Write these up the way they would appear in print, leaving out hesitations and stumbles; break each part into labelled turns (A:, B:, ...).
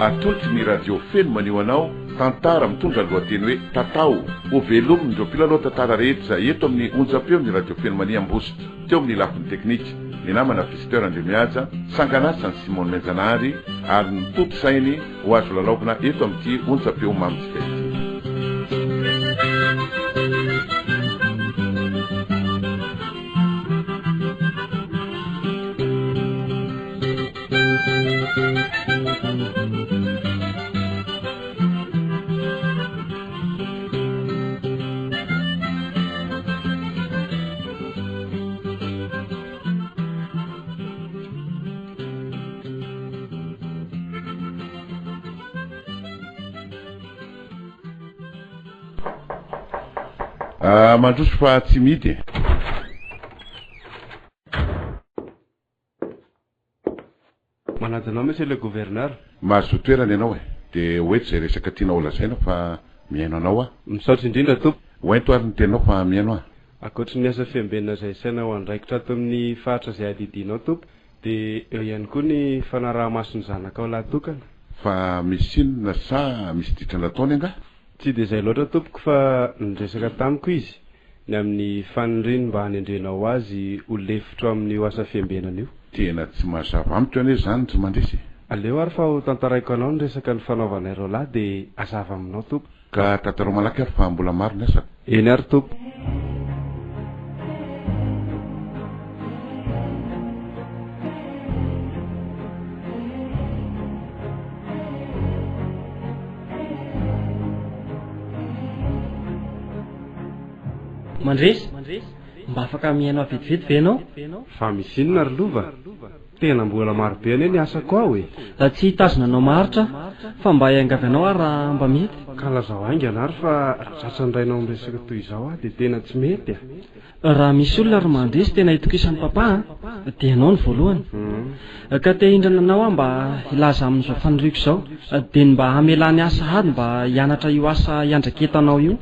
A: Atolotry ny Radio Feno Maneho anao tantara mitondra ny lohateny hoe Tatao. Ho velomin'ireo mpilalao tantara rehetra eto amin'ny onjam-peo ny Radio Feno Mania Ambositra. Teo amin'ny lafiny teknika, ny namana Fisteur Andriamihaja, sangan'asan'i Simon Menjanahary ary notontosainy ho azo lalaovina eto amin'ity onjam-peo mamintsika ity. Ah, mandroso fa tsy mihidy e.
B: Manaja anao Monsieur le Gouverneur.
A: Mahazoa toerana ianao e. Dia ho eto izay resaka tianao ho lazaina fa mihaino anao aho.
B: Misaotra indrindra tompoko.
A: Ho ento ary ny teninao fa mihaino aho.
B: Ankoatry ny asa fiambenana izay asaina ho andraikitra ato amin'ny faritra izay adidianao tompoko dia eo ihany koa ny fanaraha-maso ny zanakao lahy tokana.
A: Fa misy inona sa misy ditra nataony angaha?
B: Tsy dia izay loatra tompoko fa niresaka tamiko izy ny amin'ny faniriany mba hanendrenao azy ho lefitro amin'io asa fiambenana io.
A: Tena tsy mazava amiko anie izany ry Mandresy e!
B: Aleo ary fa ho tantaraiko anao ny resaka nifanaovanay roalahy dia hazava aminao tompoko.
A: Ka tantarao malaky ary fa mbola maro ny asako.
B: Eny ary tompoko.
C: Mandresy, mba afaka mihaino ahy vetivety ve ianao?
B: Fa misy inona ry Lova? Tena mbola maro be anie ny asako ao e!
C: Tsy hitazona anao maharitra aho, fa mba hiangavy anao aho raha mba mety.
B: Ka lazao haingana ary fa raha tratran'ny rainao miresaka toy izao aho dia tena tsy mety a!
C: Raha misy olona ry Mandresy tena itokisan'i Papa an, dia ianao no voalohany. Ka te hindrana anao aho mba hilaza aminy izao faniriako izao, dia ny mba hamelany ahy sahady mba hianatra io asa iandraketanao io.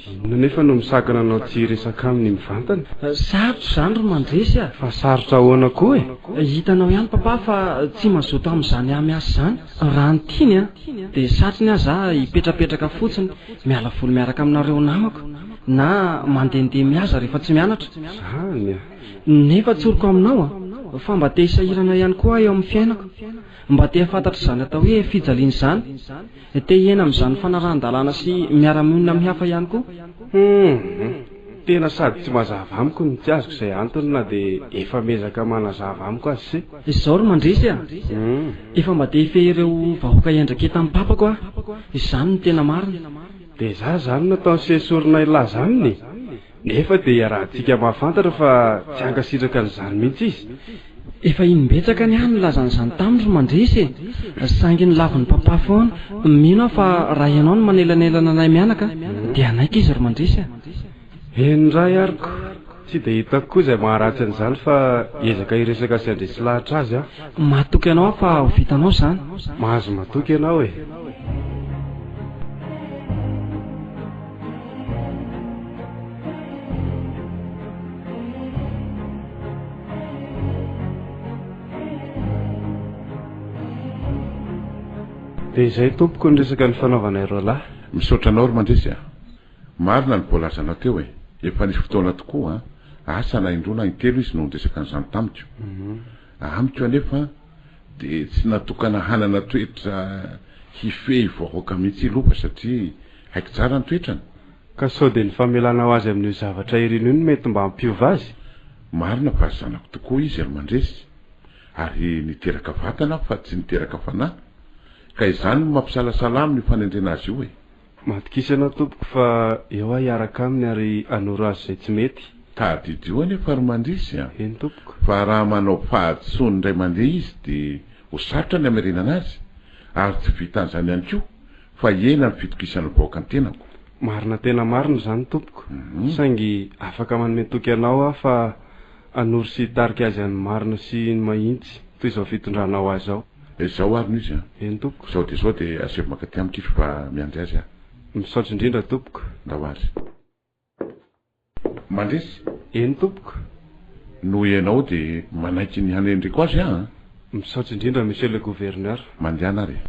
B: Inona anefa no misakana anao tsy hiresaka aminy mivantana?
C: Sarotra izany ry Mandresy a!
B: Fa sarotra ahoana koa e?
C: Hitanao ihany Papa fa tsy mazoto amin'izany ahy miasa izany. Raha ny tiany an, dia satriny aza aho hipetrapetraka fotsiny miala voly miaraka aminareo namako na mandehandeha mihaza rehefa tsy mianatra.
B: Zany a!
C: Nefa tsoriko aminao an, fa mba te hisahirana ihany koa aho eo amin'ny fiainako. Mba te hahafantatra izany atao hoe fijaliana izany. Te hiaina amin'izany fanarahan-dalàna sy miara-mionona amin'ny hafa ihany koa.
B: Humm. Tena sady tsy mazava amiko no tsy azoko izay antony na dia efa miezaka manazava amiko aza se.
C: Izao ry Mandresy a! Efa mba te hifehy ireo vahoaka iandraketan'ny papako aho. Izany no tena marina.
B: Dia za izany no ataon'i se sorona hilaza aminy e! Nefa dia iarahantsika mahafantatra fa tsy hankasitraka an'izany mihitsy izy.
C: Efa imbetsaka anie aho nilaza an'izany taminy ry Mandresy e! Saingy nolavin'i Papa foana. Mino aho fa raha ianao no manelanelana anay mianaka dia hanaiky izy ry Mandresy a!
B: Eny indray ary ko! Tsy dia hitako koa izay maharatsy an'izany fa hiezaka hiresaka sy handresy lahatra azy aho.
C: Matoky anao aho fa ho vitanao izany.
B: Mahazo matoky ianao e! Dia izay tompoko ny resaka nifanaovanay roalahy.
A: Misaotra anao ry Mandresy a! Marina ny voalazanao teo e! Efa nisy fotoana tokoa an, asa na indroa na intelo izy no niresaka an'izany tamiko. Amiko anefa dia tsy natokana hanana toetra hifehy vahoaka mihitsy i Lova satria haiko tsara ny toetrany.
B: Ka sao dia ny famelana ho azy amin'io zavatra iriny io no mety mba hampiova azy?
A: Marina fa zanako tokoa izy ry Mandresy, ary niteraka vatana aho fa tsy niteraka fanahy, ka izany no mampisalasala amin'io fanendrena azy io e!
B: Matokisa ianao tompoko fa eo aho hiaraka aminy ary hanoro azy izay tsy mety.
A: Tadidio anefa ry Mandresy a!
B: Eny tompoko.
A: Fa raha manao fahadisoany indray mandeha izy dia ho sarotra ny hamerenana azy, ary tsy vitan'izany ihany koa fa hihena ny fitokisan'ny vahoaka ny tenako.
B: Marina tena marina izany tompoko, saingy afaka manome toky anao aho fa hanoro sy hitarika azy amin'ny marina sy ny mahintsy toy izao fitondranao ahy izao.
A: Izao ary no izy an!
B: Eny tompoko.
A: Izao dia izao dia asaivo mankaty amiko izy fa miandry azy aho.
B: Misaotra indrindra tompoko.
A: Ndao ary. Mandresy.
B: Eny tompoko.
A: Noho ianao dia manaiky ny hanendreko azy aho an!
B: Misaotra indrindra Monsieur le Gouverneur.
A: Mandehana ary e.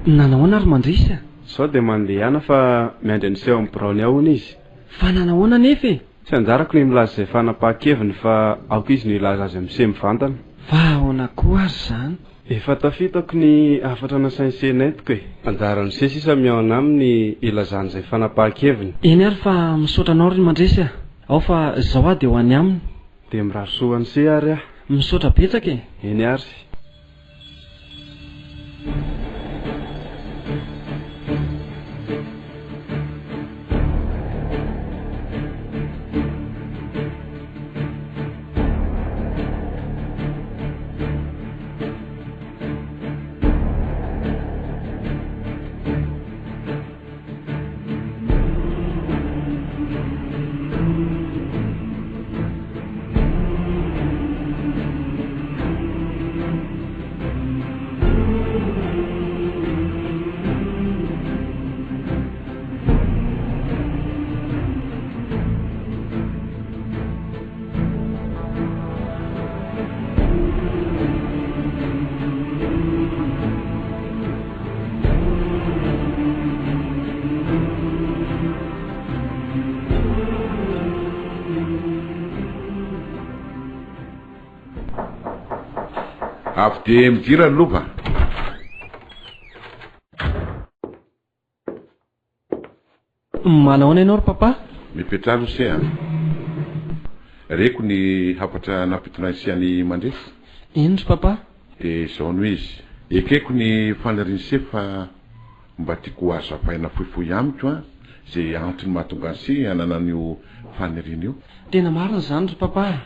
C: Nanahoana ry Mandresy a?
B: Sao dia mandehana fa miandry an'ise ao amin'ny biraony ao hono izy.
C: Fa nanahoana anefa e?
B: Tsy anjarako ny milaza izay fanapahan-keviny fa aoka izy no hilaza azy amin'ise mivantana.
C: Fa ahoana koa ary izany?
B: Efa tafitako ny hafatra nasain'ise nentiko e. Anjaran'ise sisa mihaona aminy hilazany izay fanapahan-keviny.
C: Eny ary fa misaotra anao ry Mandresy a! Ao fa izao aho dia ho any aminy.
B: Dia mirary soa ho an'ise ary aho.
C: Misaotra betsaka e!
B: Eny ary.
A: Avy dia midira ny lova.
C: Manahoana ianao ry papa?
A: Mipetraha aloha se a. Reko ny hafatra nampitondrain'i se an'i Mandresy.
C: Eny ry papa.
A: Dia izao no izy. Ekeko ny fanirian'i se fa mba tiako ho hazavaina fohifohy amiko an, izay antony mahatonga an'i se hanana an'io faniriana io.
C: Tena marina izany ry papa a.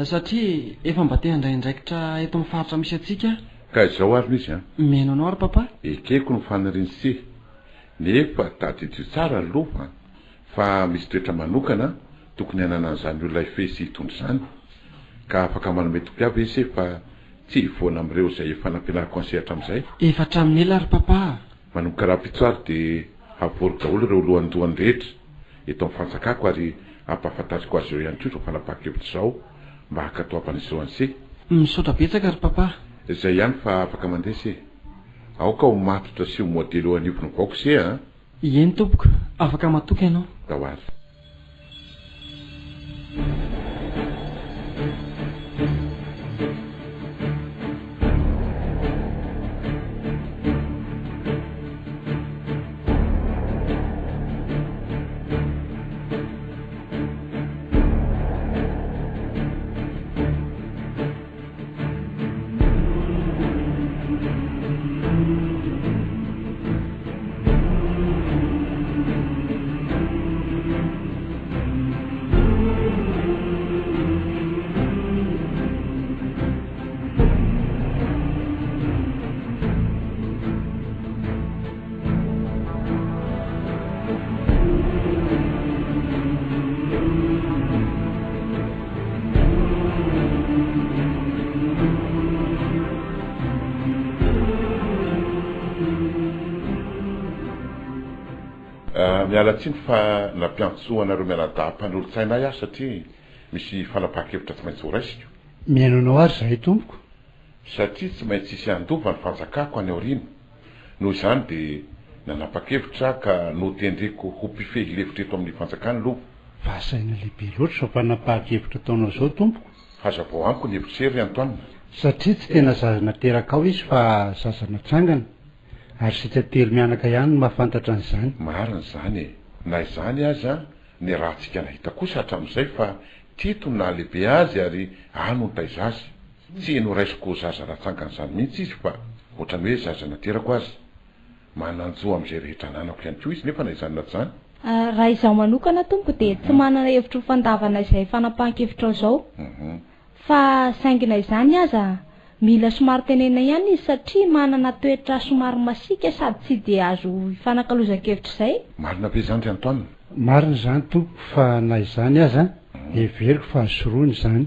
C: Satria efa mba te handray andraikitra eto amin'ny faritra misy antsika aho.
A: Ka izao ary no izy an.
C: Mihaino anao ry papa.
A: Ekeko ny fanirian'i se. Nefa tadidio tsara aloha fa misy toetra manokana tokony hananan'izany olona hifehy sy hitondra izany. Ka afaka manome toky ahy ve ise fa tsy hivoana amin'ireo izay efa nampianariko an'ise hatramin'izay?
C: Efa hatramin'ny ela ry Papa a!
A: Manomboka rahampitso ary dia havoriko daholo ireo lohandohany rehetra eto amin'ny fanjakako ary hampahafantariko azy ireo ihany koa izao fanapahan-kevitra izao mba hankatoavan'izy ireo an'ise.
C: Misaotra betsaka ry Papa.
A: Izay ihany fa afaka mandeha ise. Aoka ho matotra sy ho modely eo anivon'ny vahoaka ise a!
C: Ieny tompoko, afaka matoky ianao.
A: Ndao ary. Miala tsiny fa nampiantso anareo mianadahy mpanolotsaina ahy aho satria misy fanapahan-kevitra tsy maintsy horaisiko.
D: Mihaino anao ary izahay tompoko.
A: Satria tsy maintsy hisy handova ny fanjakako any aoriana. Noho izany dia nanapa-kevitra aho ka notendreko ho mpifehy lefitra eto amin'ny fanjakany Lova.
D: Fahasahiana lehibe loatra izao fanapahan-kevitra ataonao izao tompoko.
A: Hazavao amiko ny hevitr'i ry Antoine.
D: Satria tsy tena zaza naterakao izy fa zaza natsangana, ary isika telo mianaka ihany no mahafantatra an'izany.
A: Marina izany e! Na izany aza, niarahantsika nahita kosa hatramin'izay fa Tito no nahalehibe azy ary ahy no nitaiza azy. Tsy noraisiko ho zaza natsangana izany mihitsy izy fa ohatran'ny hoe zaza naterako aza. Manan-jo amin'izay rehetra ananako ihany koa izy nefa na izany na tsy izany.
E: Raha izaho manokana tompoko dia tsy manana hevitra ho fandavana izay fanapahan-kevitrao izao. Fa saingy na izany aza, mila somary tenenina ihany izy satria manana toetra somary masiaka sady tsy dia azo ifanakalozan-kevitra izay.
A: Marina ve izany ry Antoine?
D: Marina izany tompoko fa na izany aza, heveriko fa azo sorohina izany.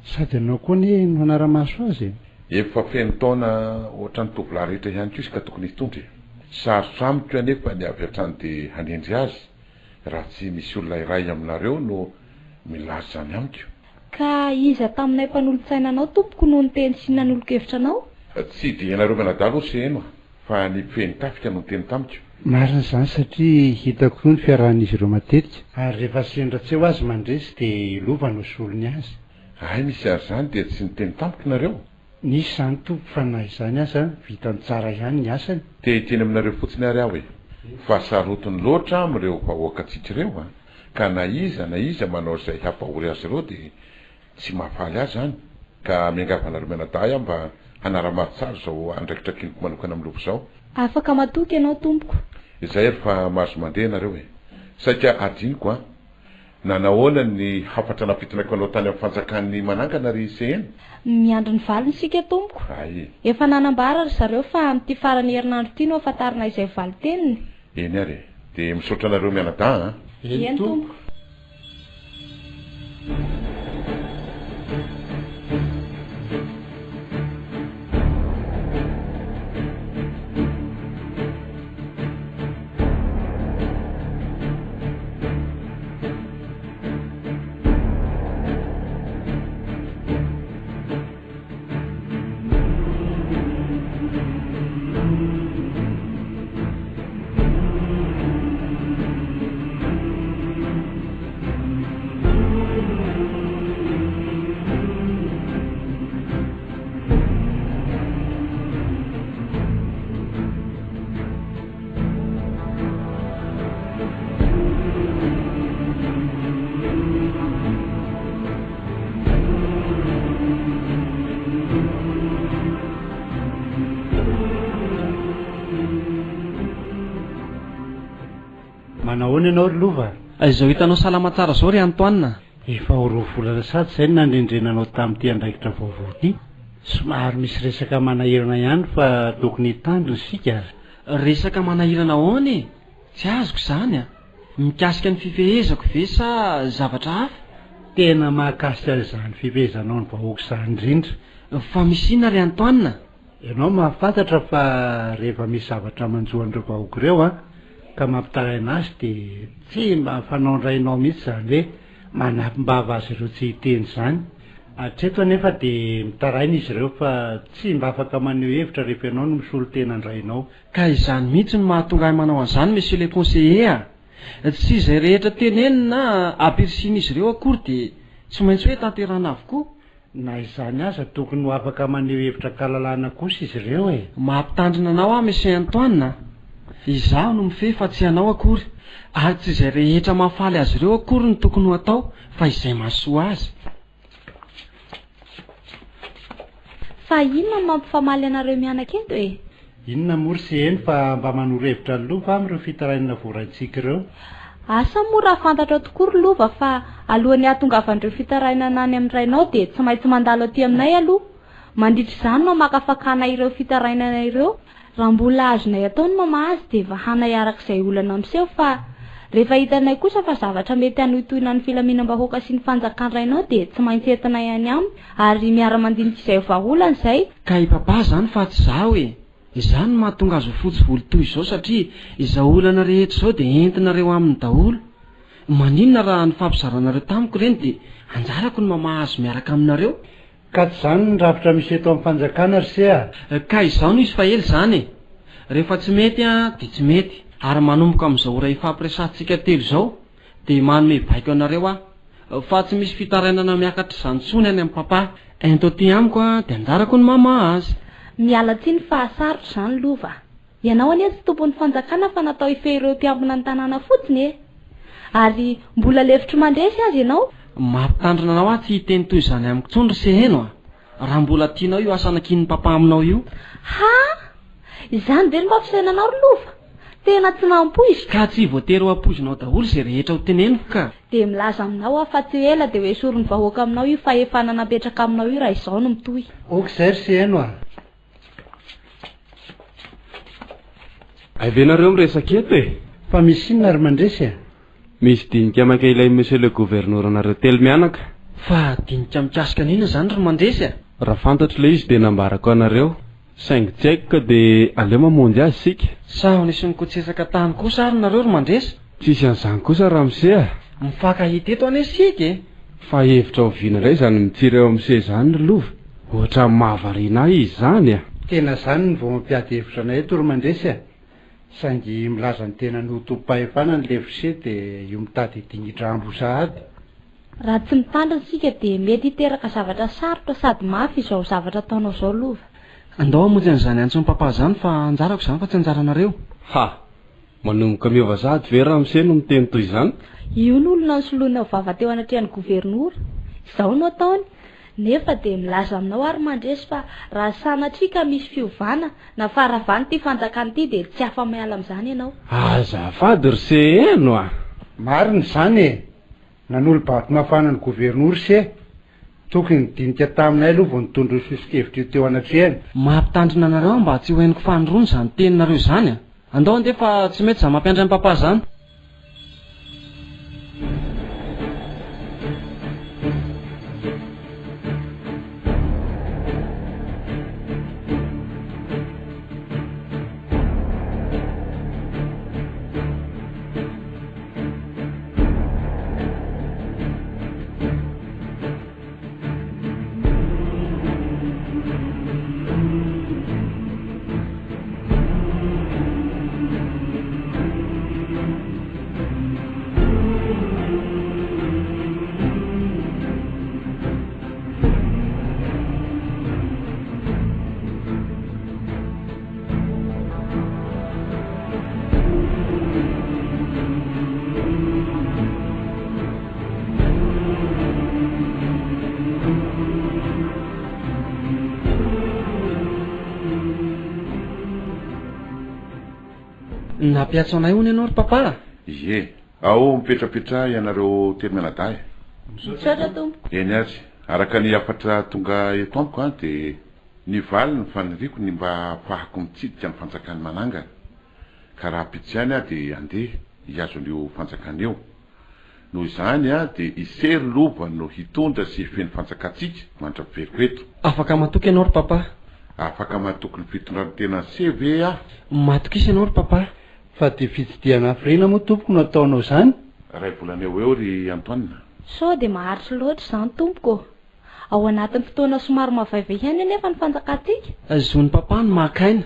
D: Sady ianao koa anie no hanara-maso azy e!
A: Efa feno taona ohatran'ny tovolahy rehetra ihany koa izy ka tokony hitondra e! Sarotra amiko anefa ny avy hatrany dia hanendry azy raha tsy misy olona iray aminareo no milaza izany amiko.
E: Ka iza taminay mpanolotsaina anao tompoko no niteny sy nanolo-kevitra anao?
A: Tsy dia ianareo mianadahy aloha se heno a! Fa ny mpifehy ny tafika no niteny tamiko.
D: Marina izany satria hitako koa ny fiarahan'izy ireo matetika. Ary rehefa sendra tsy eo azy mandresy dia i Lova no solony azy.
A: Hay misy ary izany dia tsy niteny tamiko nareo?
D: Nisy izany tompoko fa na izany aza vitany tsara ihany ny asany.
A: Te hiteny aminareo fotsiny ary aho e! Fa sarotiny loatra amin'ireo vahoakantsika ireo an! Ka na iza na iza manao izay hampahory azy ireo dia Tsy mahafaly ahy izany, ka miangavy anareo mianadahy aho mba hanara-maso tsara izao andraikitra ankiniko manokana amin'ny lova izao.
E: Afaka matoky ianao tompoko.
A: Izay ary fa mahazo mandeha ianareo e! Saika adinoko an! Nanahoana ny hafatra nampitondraiko anao tany amin'ny fanjakan'ny Manangana ry Seheno?
E: Miandry ny valiny isika tompoko.
A: Hay.
E: Efa nanambara ry zareo fa amin'ity faran'ny herinandro ity no hahafantarana izay valin-teniny.
A: Eny ary e! Dia misaotra anareo mianadahy an!
E: Eny tompoko.
D: Manahoana ianao ry Lova?
C: Izao hitanao salama tsara izao ry Antoine.
D: Efa ho roa volana sady izay no nanendrena anao tamin'ity andraikitra vaovao ity. Somary misy resaka manahirana ihany fa tokony hitandrina isika.
C: Resaka manahirana ahoana e? Tsy azoko izany a! Mikasika ny fifehezako ve sa zavatra hafa?
D: Tena mahakasika izany fifehezanao ny vahoaka izany indrindra.
C: Fa misy inona ry Antoine a?
D: Ianao mahafantatra fa rehefa misy zavatra manjo an'ireo vahoaka ireo an, ka mampitaraina azy dia tsy mba fanaon-drainao mihitsy izany hoe manampim-bava azy ireo tsy hiteny izany. Hatreto anefa dia mitaraina izy ireo fa tsy mba afaka maneho hevitra rehefa ianao no misolo tena an-drainao.
C: Ka izany mihitsy no mahatonga ahy manao an'izany Monsieur le Conseiller a! Tsy izay rehetra teneniny na ampirisihin'izy ireo akory dia tsy maintsy hoe tanterahina avokoa.
D: Na izany aza tokony ho afaka maneho hevitra an-kalalahana kosa izy ireo e!
C: Mampitandrina anao aho Monsieur Antoine a! Izaho no mifehy fa tsy ianao akory, ary tsy izay rehetra mahafaly azy ireo akory no tokony ho atao fa izay mahasoa azy.
E: Fa inona no mampifamaly anareo mianaka eto e?
D: Inona moa ry Seheno fa mba manoro hevitra an'i Lova amin'ireo fitarainana voaraintsika ireo?
E: Asa moa raha fantatrao tokoa ry Lova fa alohan'ny hahatongavan'ireo fitarainana any amin'ny rainao dia tsy maintsy mandalo aty aminay aloha. Mandritra izany no hamakafakana ireo fitarainana ireo. Raha mbola azonay atao ny mamaha azy dia vahanay araka izay olana miseho fa rehefa hitanay kosa fa zavatra mety hanohitohina ny filaminam-bahoaka sy ny fanjakan'ny rainao dia tsy maintsy entinay any aminy ary miara-mandinika izay vahaolana izay.
C: Ka i Papa izany fa tsy izaho e! Izany no mahatonga azy ho fotsy volo toy izao satria izao olana rehetra izao dia entinareo aminy daholo. Maninona raha nifampizaranareo tamiko ireny dia anjarako ny mamaha azy miaraka aminareo?
D: Ka tsy izany ny rafitra misy eto amin'ny fanjakana ry se a!
C: Ka izao no izy fa ela izany e! Rehefa tsy mety an, dia tsy mety. Ary manomboka amin'izao ora ifampiresahantsika telo izao dia manome baiko anareo aho fa tsy misy fitarainana miakatra izany intsony any amin'i Papa. Ento aty amiko an, dia anjarako ny mamaha azy.
E: Miala tsiny fa sarotra izany lova. Ianao anie tsy tompon'ny fanjakana fa natao hifehy ireo mpiambina ny tanàna fotsiny e! Ary mbola lefitry mandresy aza ianao.
C: Mampitandrina anao aho tsy hiteny toy izany amiko intsony ry Seheno a! Raha mbola tianao io asa nankinin'i Papa aminao io.
E: Ha! Izany ve no mba fisainanao ry Lova? Tena tsy nampoiziko.
C: Ka tsy voatery ho ampoizinao daholo izay rehetra ho teneniko ka.
E: Dia milaza aminao aho fa tsy ho ela dia ho esorin'ny vahoaka aminao io fahefana napetraka aminao io raha izao no mitohy.
D: Ok izay ry Seheno a!
B: Hay ve nareo miresaka eto e?
D: Fa misy inona ry Mandresy a?
B: Misy dinika maika ilain'i Monsieur le Gouverneur anareo telo mianaka.
C: Fa dinika mikasika an'inona izany ry Mandresy a?
B: Raha fantatro ilay izy dia nambarako anareo, saingy tsy haiko ka dia aleo mamonjy azy isika.
C: Sa ho nisy nikotsetsaka tany kosa ary nareo ry Mandresy?
B: Tsisy an'izany kosa ramose a!
C: Mifankahita eto anie isika e!
B: Fa hevitra oviana indray izany mitsiry eo amin'ny seza izany ry Lova? Ohatran'ny mahavariana ahy izy izany a!
D: Tena izany no vao mampiady hevitra anay eto ry Mandresy a! Saingy milaza ny tenany ho tompom-pahefana ny lefitry se dia io mitady hidingidrambo sahady.
E: Raha tsy mitandrina isika dia mety hiteraka zavatra sarotra sady mafy izao zavatra ataonao izao Lova.
C: Andao hamonjy an'izany antson'i Papa izany fa anjarako izany fa tsy anjaranareo.
B: Ha! Manomboka miova sahady ve ramose no miteny toy izany?
E: Io no olona nosoloinao vava teo anatrehan'ny governora. Izao no ataony. Nefa dia milaza aminao ary mandresy fa raha sanatria ka misy fiovana na faharavana ity fanjakana ity dia tsy afa-miala amin'izany ianao.
B: Azafady ry Seheno a!
D: Marina izany e! Nanolo-bato mafana ny governora se. Tokony nidinika taminay aloha vao nitondra io soso-kevitra io teo anatrehany.
C: Mampitandrina anareo aho mba tsy ho henoko fanindroany izany teninareo izany a! Andao andeha fa tsy mety izany mampiandry an'i Papa izany. Nampiantso anay hono ianao ry papa a!
A: Ie. Ao mipetrapetraha ianareo telo mianadahy.
E: Misaotra tompoko.
A: Eny ary. Araka ny hafatra tonga eto amiko an, dia nivaly ny faniriako ny mba hahafahako mitsidika ny fanjakan'i Manangana. Ka rahampitso ihany aho dia handeha hihazo an'io fanjakana io. Noho izany dia i Sery Lova no hitondra sy hifehy ny fanjakantsika mandra-piveriko eto.
C: Afaka matoky ianao ry Papa.
A: Afaka matoky ny fitondran-tenan'i Se ve aho?
C: Matokisa ianao ry Papa.
D: Fa dia fitsidihana hafiriana moa tompoko no ataonao izany?
A: Iray volana eo ho eo ry Antoine.
E: Sao dia maharitra loatra izany tompoko ô! Ao anatin'ny fotoana somary mavaivay ihany anefa ny fanjakantsika.
C: Zon'i Papa ny maka aina.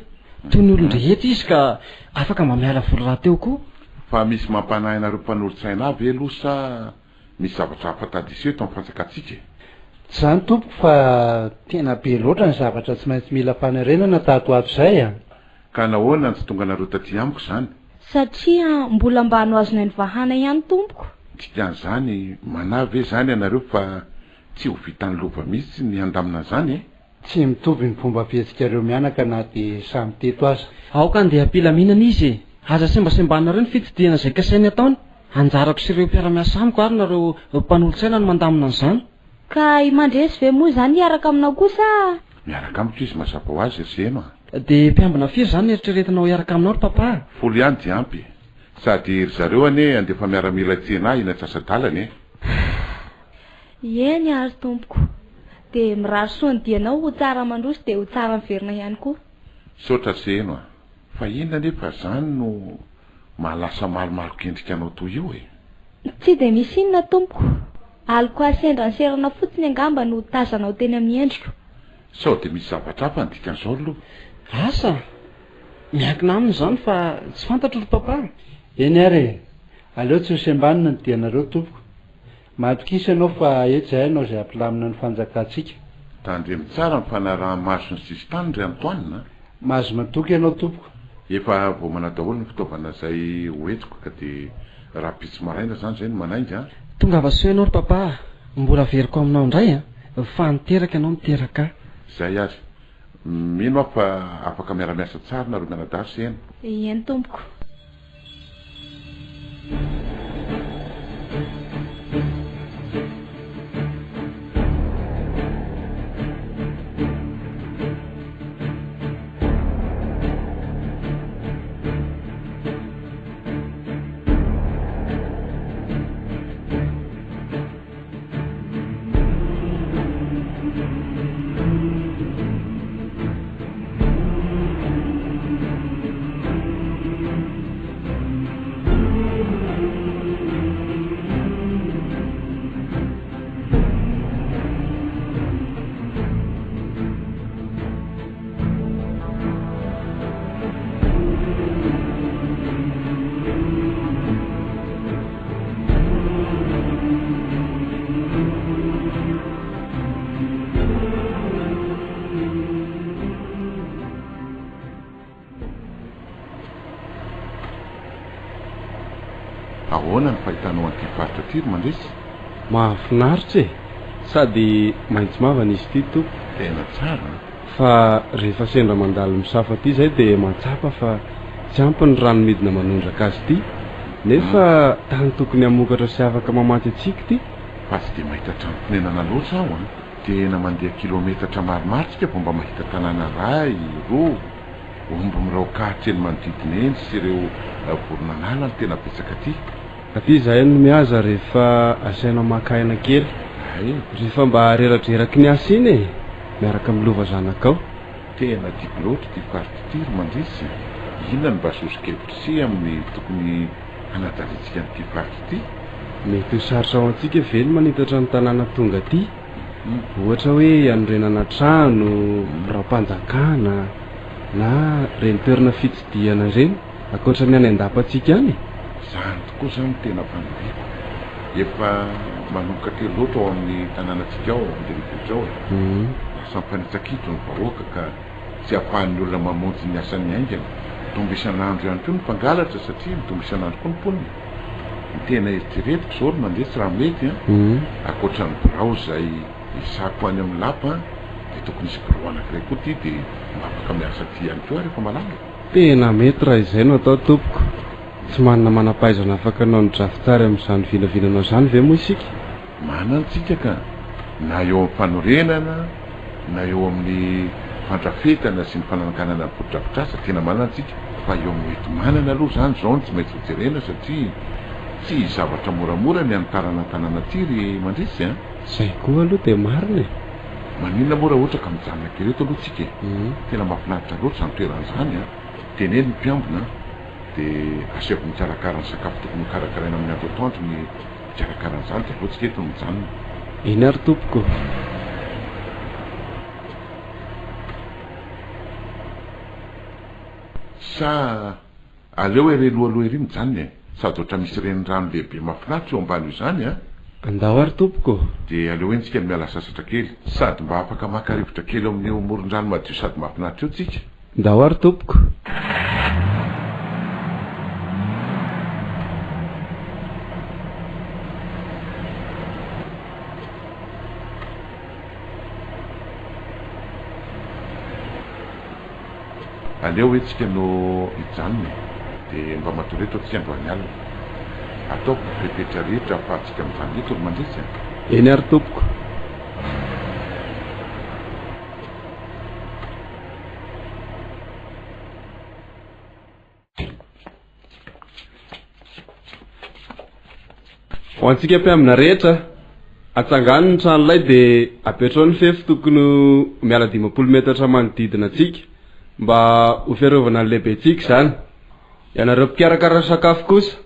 C: Toy ny olon-drehetra izy ka afaka mba miala voly rahateo koa.
A: Fa misy mampanahy anareo mpanolotsaina ahy ve aloha sa misy zavatra hafa tady hiseho eto amin'ny fanjakantsika e?
D: Tsy izany tompoko fa tena be loatra ny zavatra tsy maintsy mila fanarenana tato ho ato izay a!
A: Ka nahoana no tsy tonganareo taty amiko izany?
E: Satria mbola mba nohazonay nivahana ihany tompoko.
A: Dikan'izany manahy ve izany ianareo fa Tsy ho vitan'ny lova mihitsy ny handamina an'izany e!
D: Tsy mitovy ny fomba fihetsikareo mianaka na dia samy teto aza.
C: Aoka handeha am-pilaminana izy e! Aza sembasembaninareo ny fitsidihana izay kasainy hataony. Anjarako sy ireo mpiara-miasa amiko ary nareo mpanolotsaina no mandamina an'izany.
E: Ka i Mandresy ve moa izany hiaraka aminao koa sa?
A: Miaraka amiko izy mazava ho azy ry Seheno a!
C: Dia mpiambina firy izany no eritreretinao hiaraka aminao ry Papa a?
A: Folo ihany dia ampy e! Sady ry zareo anie handefa miaramila hitsena ahy eny antsasa-dalana e!
E: Eny ary tompoko. Dia mirary soa ny dianao ho tsara mandroso dia ho tsara miverina ihany koa.
A: Misaotra Seheno a! Fa inona anefa izany no mahalasa malomaloka endrika anao toy io e?
E: Tsy dia misy inona tompoko. Aloka sendra niserana fotsiny angamba no tazanao teny amin'ny endriko.
A: Sao dia misy zavatra hafa ny dikan'izao ry Lova?
C: Asa! Miankina aminy izany fa tsy fantatro ry Papa.
D: Eny ary e! Aleo tsy ho sembanina ny dianareo tompoko. Matokisa ianao fa eto izahay hanao izay hampilamina ny fanjakantsika.
A: Tandremo tsara ny fanaraha-maso ny sisintany ry Antoine a!
D: Mahazo matoky ianao tompoko.
A: Efa voaomana daholo ny fitaovana izay ho entiko ka dia rahampitso maraina izany izay no manainga a!
C: Tongava soa ianao ry Papa a! Mbola averiko aminao indray a! Fa niteraka ianao niteraka ahy.
A: Izay ary. Mino aho fa afaka miara-miasa tsara nareo mianadahy sy eny.
E: Eny tompoko.
A: Ahoana ny fahitanao an'ity faritra ity ry Mandresy?
B: Mahafinaritra e! Sady maitso mavana izy ity tompoko.
A: Tena tsara an!
B: Fa rehefa sendra mandalo misafa aty izay dia mahatsapa fa tsy ampy ny rano midina manondraka azy ity. Nefa tany tokony hamokatra sy afaka mamatsy antsika ity.
A: Fa tsy dia mahita trano fonenana loatra aho an! Tena mandeha kilometatra maromaro tsika vao mba mahita tanàna iray, roa. Omby miraokahitra eny manodidina eny sy ireo vorona an'ala no tena betsaka aty.
B: Aty izahay no mihaza rehefa asaina maka aina kely.
A: Hay.
B: Rehefa mba reradreraky ny asa iny e! Miaraka amin'ny lova zanakao.
A: Tena tiako loatra ity faritra ity ry Mandresy. Inona no mba soso-kevitr'i se amin'ny tokony hanajariantsika an'ity faritra ity?
B: Mety ho sarotra ho antsika ve ny manitatra ny tanàna tonga aty? Ohatra hoe hanorenana trano, biraom-panjakana, na ireny toerana fitsidihana ireny, ankoatra ny any an-dapantsika any e!
A: Izany tokoa izany no tena faniriako. Efa manomboka kely loatra ao amin'ny tanànantsika ao, ao an-drenivohitra ao e! Lasa mifanitsa-kitro ny vahoaka ka tsy ahafahan'ny olona mamonjy ny asany haingana. Mitombo isan'andro ihany koa ny mpangalatra satria mitombo isan'andro koa ny mponina. Ny tena eritreretiko izao ry Mandresy raha mety an, ankoatra ny birao izay hisako any amin'ny lapa dia tokony hisy birao anankiray koa ity dia mba afaka miasa aty ihany koa aho rehefa malalaka.
B: Tena mety raha izay no atao tompoko. Tsy manana manam-pahaizana afaka hanao ny drafitsary amin'izany vinavinanao izany ve moa isika?
A: Manana isika ka! Na eo amin'ny fanorenana na eo amin'ny fandrafetana sy ny fananganana ny fotodrafitrasa, tena manana isika. Fa eo amin'ny hoenti-manana aloha izany izao no tsy maintsy hojerena satria tsy zavatra moramora ny hanitarana an-tanàna aty ry Mandresy a!
B: Izay koa aloha dia marina e!
A: Maninona moa raha ohatra ka mijanona kely eto aloha tsika e? Tena mahafinaritra loatra izany toerana izany a! Teneno ny mpiambina dia asaivo mikarakara ny sakafo tokony hokarakaraina amin'ny andro atoandro ny mpikarakara an'izany dia aleo tsika eto no mijanona.
B: Eny ary tompoko.
A: Sa aleo ery alohaloha ery mijanona e! Sady ohatra misy renirano lehibe mahafinaritra eo ambany io izany an!
B: Andao ary tompoko ô!
A: Dia aleo eny tsika no miala sasatra kely. Sady mba afaka maka rivotra kely eo amin'io moron-drano madio sady mahafinaritra io tsika.
B: Ndao ary tompoko.
A: Aleo hoe tsika no hijanona e! Dia mba matory eto tsika androany alina. Ataoko ny fepetra rehetra ahafahantsika mijanona eto ry Mandresy a!
B: Eny ary tompoko. Ho antsika mpiambina rehetra, atsangano ny tranolay dia apetrao ny fefy tokony ho miala 50 metatra manodidina antsika mba ho fiarovana ny lehibentsika izany. Ianareo mpikarakara sakafo kosa,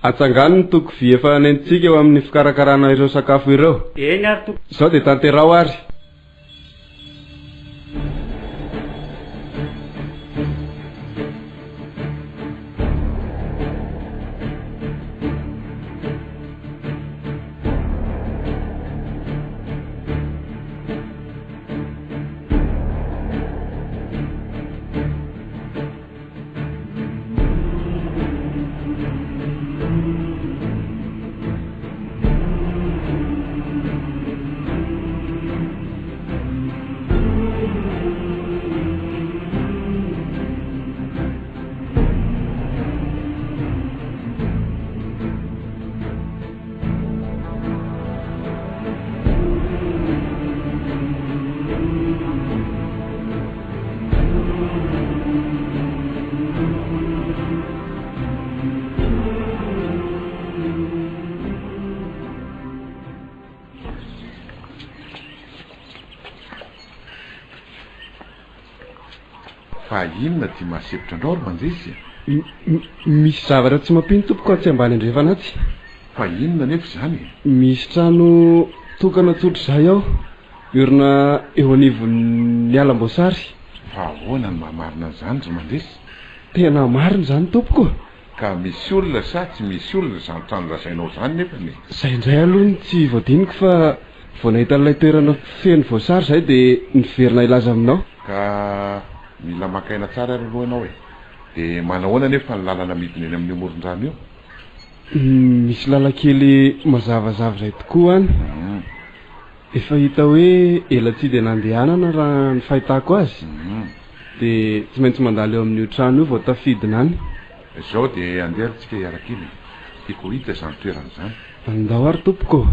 B: atsangano ny toko vy efa nentintsika eo amin'ny fikarakarana ireo sakafo ireo.
D: Eny ary tompoko.
B: Izao dia tanteraho ary.
A: Fa inona ty mahasempotra anao ry Mandresy a?
B: Misy zavatra tsy mampino tompoko atsy ambany andrefana atsy.
A: Fa inona anefa izany e?
B: Misy trano tokana tsotr'izay ao. Miorina eo anivon'ny alam-boasary.
A: Fa ahoana no maha-marina an'izany ry Mandresy?
B: Tena marina izany tompoko ô!
A: Ka misy olona sa tsy misy olona izany trano lazainao izany nefany e?
B: Izay indray aloha no tsy voadiniko fa vao nahita an'ilay toerana feno voasary izahay dia niverina hilaza aminao.
A: Ka mila maka aina tsara ary aloha ianao e! Dia manahoana anefa ny lalana midina eny amin'io moron-drano io?
B: Misy lalan-kely mazavazava izay tokoa any. Efa hita hoe ela tsy dia nandehanana raha ny fahitako azy. Dia tsy maintsy mandalo eo amin'io trano io vao tafidina any.
A: Izao dia andeha aloha tsika hiaraka eny e. Tiako ho hita izany toerana izany.
B: Andao ary tompoko ô.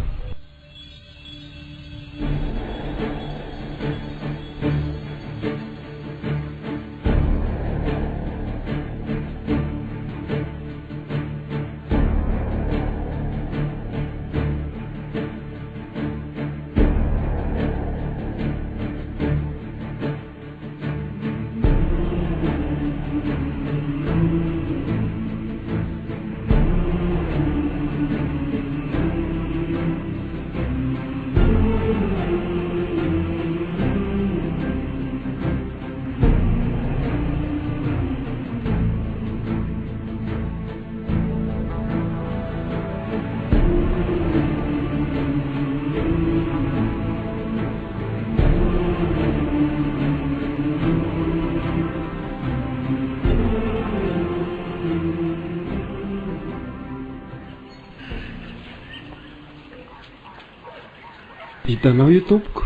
B: Hitanao io tompoko?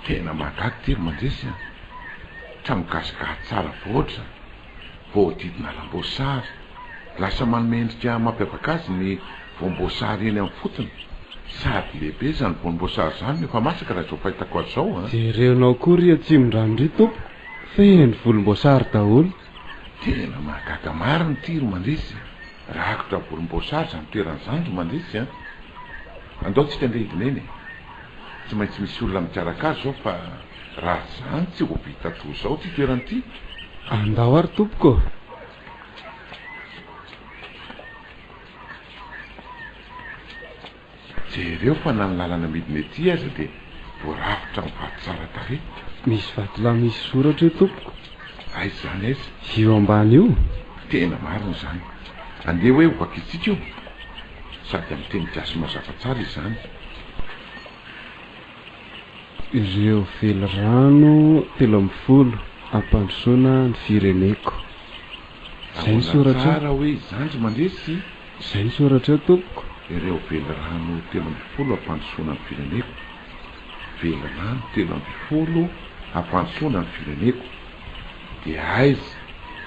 A: Tena mahagaga ity ry Mandresy a! Trano gasigasy tsara voatra, voahodidina alam-boasary. Lasa manome endrika mampiavaka azy ny voam-boasary eny amin'ny fotony. Sady lehibe izany voam-boasary izany no efa masaka raha izao fahitako azy izao a!
B: Jereonao koa ry Atsimondrano ry tompoko, feno volom-boasary daholo.
A: Tena mahagaga marina ity ry Mandresy a! Rakotra volom-boasary izany toerana izany ry Mandresy a! Andao tsika andeha hidina eny e! Tsy maintsy misy olona mikarakara izao fa raha izany tsy ho vita toa izao ity toerana ity.
B: Andao ary tompoko ô!
A: Jereo fa na ny lalana midina ety aza dia voarafitra amin'ny vato tsara tarehy.
B: Misy vatolahy misy soratra eo tompoko.
A: Aiza izany aiza?
B: Io ambany io.
A: Tena marina izany. Andeha hoe hovakintsika io. Sady amin'ny teny gasy mazava tsara izany.
B: Ireo velirano 13 hampandrosoana ny fireneko. Izay ny
A: Ahoana
B: soratra eo.
A: tsara hoe izany ry Mandresy?
B: Izay ny soratra eo tompoko.
A: Ireo velirano 13 hampandrosoana ny fireneko. Velirano 13 hampandrosoana ny fireneko. Dia aiza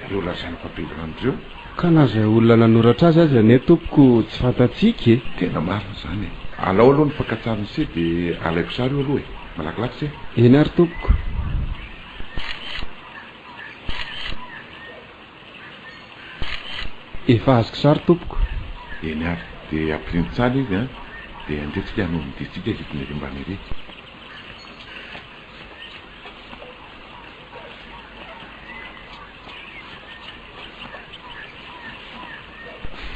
A: ireo lazaina fa velirano ireo?
B: Ka na izay olona nanoratra azy aza anie tompoko tsy fantatsika e!
A: Tena marina izany e! Alao aloha ny fakan-tsarin'i se dia alaiko sary io aloha e! Malakilaky se!
B: Eny ary tompoko. Efa azoko sary tompoko.
A: Eny ary, dia ampirimo tsara izy an, dia andeha tsika hanao ny diantsika hidina ery ambany ery.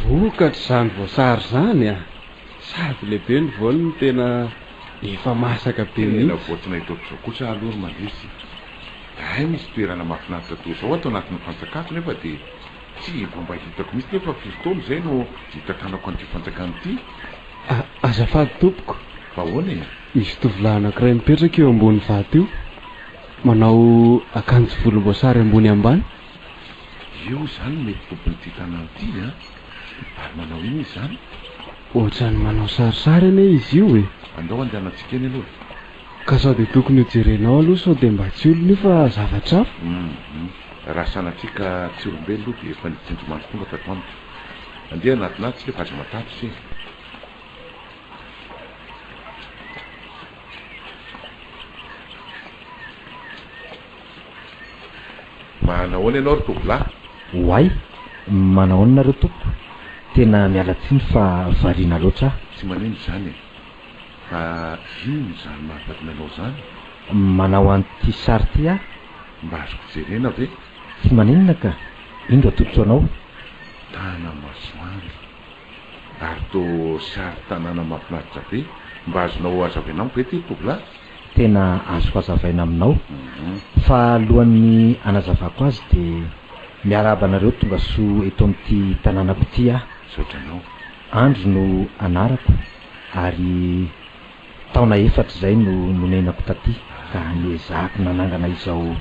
B: Vokatra izany voasary izany a! Sady lehibe ny voany no tena efa masaka be
A: Tena
B: mihitsy.
A: voa tsy nahita ohatr'izao kosa aloha ry Mandresy. Hay misy toerana mahafinaritra toy izao ato anatin'ny fanjakako nefa dia tsy vao mba hitako mihitsy nefa firy taona izay no nitantanako an'ity fanjakana ity.
B: Azafady tompoko.
A: Fa ahoana e?
B: Misy tovolahy anankiray mipetraka eo ambony vato io, manao akanjo volomboasary ambony ambany.
A: Io izany no mety tompon'ity tanàna ity an! Ary manao inona izy izany?
B: Ohatran'ny manao sarisary anie izy io e!
A: Andao handehanantsika eny aloha e!
B: Ka sao dia tokony ho jerenao aloha sao dia mba tsy olona io fa zavatra hafa?
A: Hum. Raha sanatria ka tsy olombelona io dia efa nitsindrimandry tonga tato amiko. Andeha anatinà tsika fa aza matahotra ise. Manahoana ianao ry tovolahy?
F: Oay! Manahoana nareo tompoko? Tena miala tsiny fa variana loatra aho.
A: Tsy manino izany e! Fa inona izany mahavariana anao izany?
F: Manao an'ity sary ity aho.
A: Mba azoko jerena ve?
F: Tsy maninona ka! Indro atolotro anao.
A: Tana-masoandro. Ary toa sary tanàna mahafinaritra be. Mba azonao hazavaina amiko ve ity ry tovolahy?
F: Tena azoko hazavaina aminao. Fa alohan'ny hanazavako azy dia miarahaba anareo tonga soa eto amin'ity tanànako ity aho.
A: Misaotra anao.
F: Andry no anarako ary taona efatra izay no nonenako taty ka niezahako nanangana izao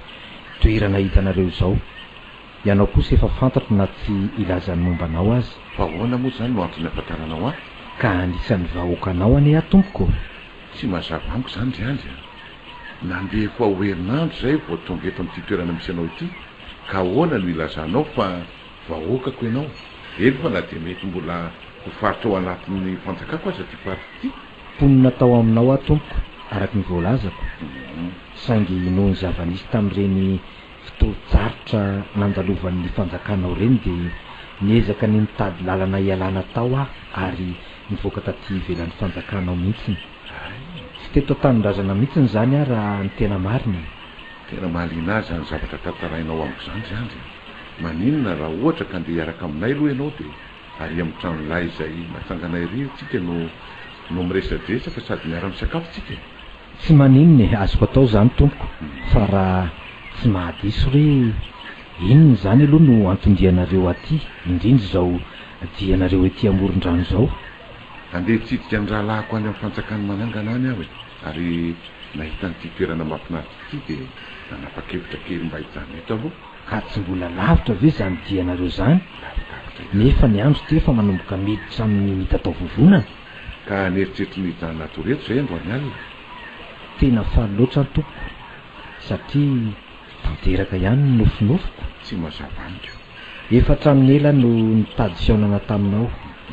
F: toerana hitanareo izao. Ianao kosa efa fantatro na tsy hilaza ny momba anao aza.
A: Fa ahoana moa izany no antony ahafantaranao ahy?
F: Ka anisan'ny vahoakanao anie aho tompoko ô!
A: Tsy mazava amiko izany ry Andry a! Nandeha efa ho herinandro izay vao tonga eto amin'ity toerana misy anao ity, ka ahoana no ilazanao fa vahoakako ianao? Eny fa na dia mety mbola ho faritra ao anatin'ny fanjakako aza ity faritra ity.
F: Mponina tao aminao aho tompoko, araka ny voalazako, saingy noho ny zava-nisy tamin'ireny fotoan-tsarotra nandalovan'ny fanjakanao ireny dia niezaka ny nitady lalana hialana tao aho ary nivoaka taty ivelan'ny fanjakanao mihitsiny. Tsy teto an-tanindrazana mihitsiny izany aho raha ny tena marina e.
A: Tena mahaliana ahy izany zavatra tantarainao amiko izany ry Andry a! Maninona raha ohatra ka andeha hiaraka aminay aloha ianao dia ary amin'ny tranolay izay natsanganay ery tsika no no miresadresaka sady miara-misakafo tsika e!
F: Tsy maninona e, azoko atao izany tompoko, fa raha tsy mahadiso re inona izany aloha no anton-dianareo aty, indrindra izao dianareo ety amoron-drano izao?
A: Handeha hitsidika ny rahalahiko any amin'ny fanjakan'i Manangana any aho e, ary nahita an'ity toerana mahafinaritra ity dia nanapa-kevitra kely mba hijanona eto aloha.
F: Ka tsy mbola lavitra ve izany dianareo izany?
A: Lavidavitra ihany.
F: Nefa ny andro ity efa manomboka miditra amin'ny mitatao vovonana.
A: Ka nieritreritry ny hijanona hatory eto izay androany alina.
F: Tena faly loatra aho tompoko satria tanteraka ihany ny nofinofiko.
A: Tsy mazava amiko.
F: Efa hatramin'ny ela no nitady fihaonana taminao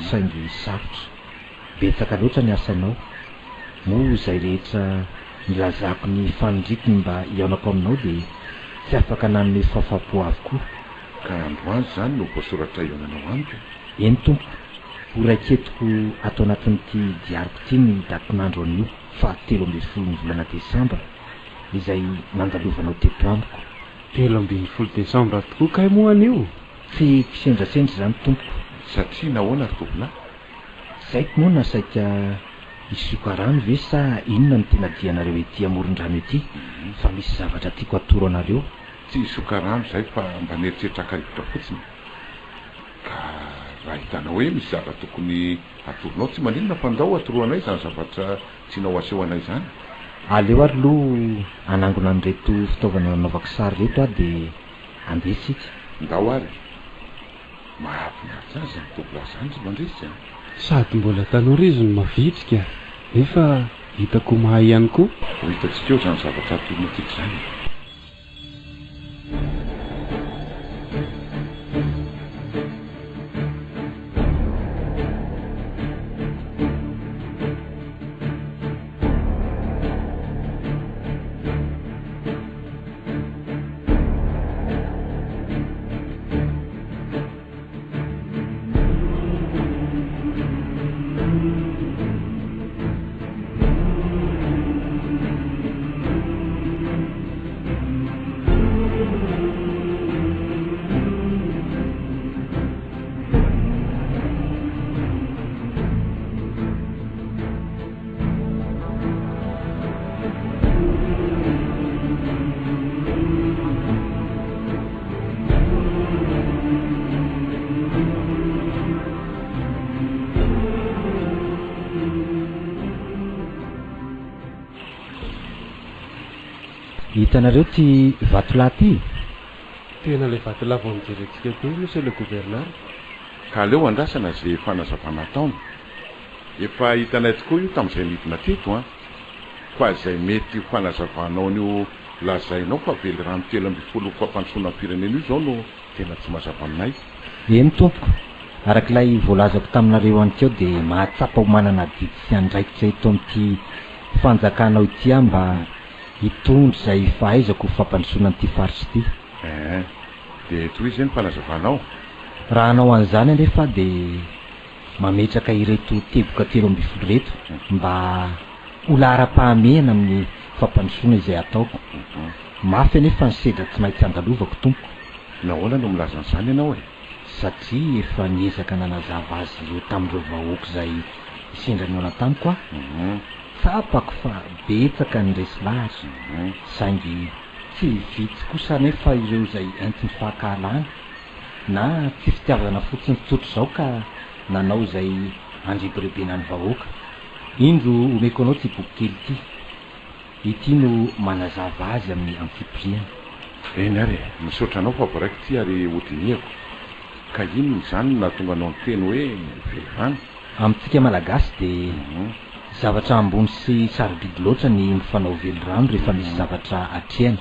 F: saingy sarotra. Betsaka loatra ny asanao. Moa izay rehetra nilazako ny faniriako ny mba hihaonako aminao dia tsy afaka nanome fahafaham-po avokoa.
A: Ka androany izany no voasoratra hihaonanao amiko?
F: Eny tompoko. Ho raiketiko ato anatin'ity diariko ity ny datin'andro anio faha 13 ny volana desambra izay nandalovanao teto amiko.
B: 13 desambra tokoa kay moa anio?
F: Tsy kisendrasendra izany tompoko.
A: Satria nahoana ry tovolahy?
F: Tsy haiko moa na saika hisioka rano ve sa inona no tena dianareo ety amoron-drano ety fa misy zavatra tiako atoro anareo.
A: Tsy hisioka rano izahay fa mba nieritreritra haka rivotra fotsiny. Ka raha hitanao hoe misy zavatra tokony hatoronao tsy maninona fa ndao atoroanay izany zavatra tianao haseho anay izany.
F: Aleo ary aloha hanangona an'ireto fitaovana nanaovako sary ireto aho dia handeha isika.
A: Ndao ary e! Mahafinaritra ahy izany tovolahy izany ry Mandresy a!
B: Sady mbola tanora izy no mavitrika nefa hitako ho mahay ihany koa.
A: Ho hitantsika eo izany zavatra hatorony antsika izany e!
F: Hitanareo ty vatolahy ty?
B: Tena ilay vatolahy vao nijerentsika teo monsieur le gouverneur.
A: Ka aleo andrasana ze fanazavana ataony. Efa hitanay tokoa io tamin'izay nidina teto an! Fa izay mety ho fanazavanao an'io lazainao fa velirano 13 ho fampandrosoana ny firenena io izao no tena tsy mazava aminay.
F: Eny tompoko, araka ilay voalazako taminareo anikeo dia mahatsapa ho manana adidy sy andraikitra eto amin'ity fanjakanao ity aho mba hitondra izay fahaizako ho fampandrosoana an'ity faritra ity.
A: Eeh, dia tohizo ve ny fanazavanao?
F: Raha hanao an'izany anefa aho dia mametraka ireto teboka 13 ireto mba ho laharam-pahamehana amin'ny fampandrosoana izay ataoko. Mafy anefa ny sedra tsy maintsy andalovako tompoko.
A: Nahoana no milaza an'izany ianao e?
F: Satria efa niezaka nanazava azy ireo tamin'ireo vahoaka izay sendra nihaona tamiko aho. Tsapako fa betsaka ny resy lahatra, saingy tsy vitsy kosa anefa ireo izay entin'ny fankahalana na tsy fitiavana fotsiny tsotra izao ka nanao izay handrebirebena ny vahoaka. Indro omeko anao ity boky kely ity. Ity no manazava azy amin'ny antsipiriany.
A: Eny ary e, misaotra anao fa voaraiko ity ary hodinihako. Ka inona izany no nahatonga anao niteny hoe velirano?
F: Amintsika Malagasy dia zavatra ambony sy sarobidy loatra ny mifanao velirano rehefa misy zavatra atrehana.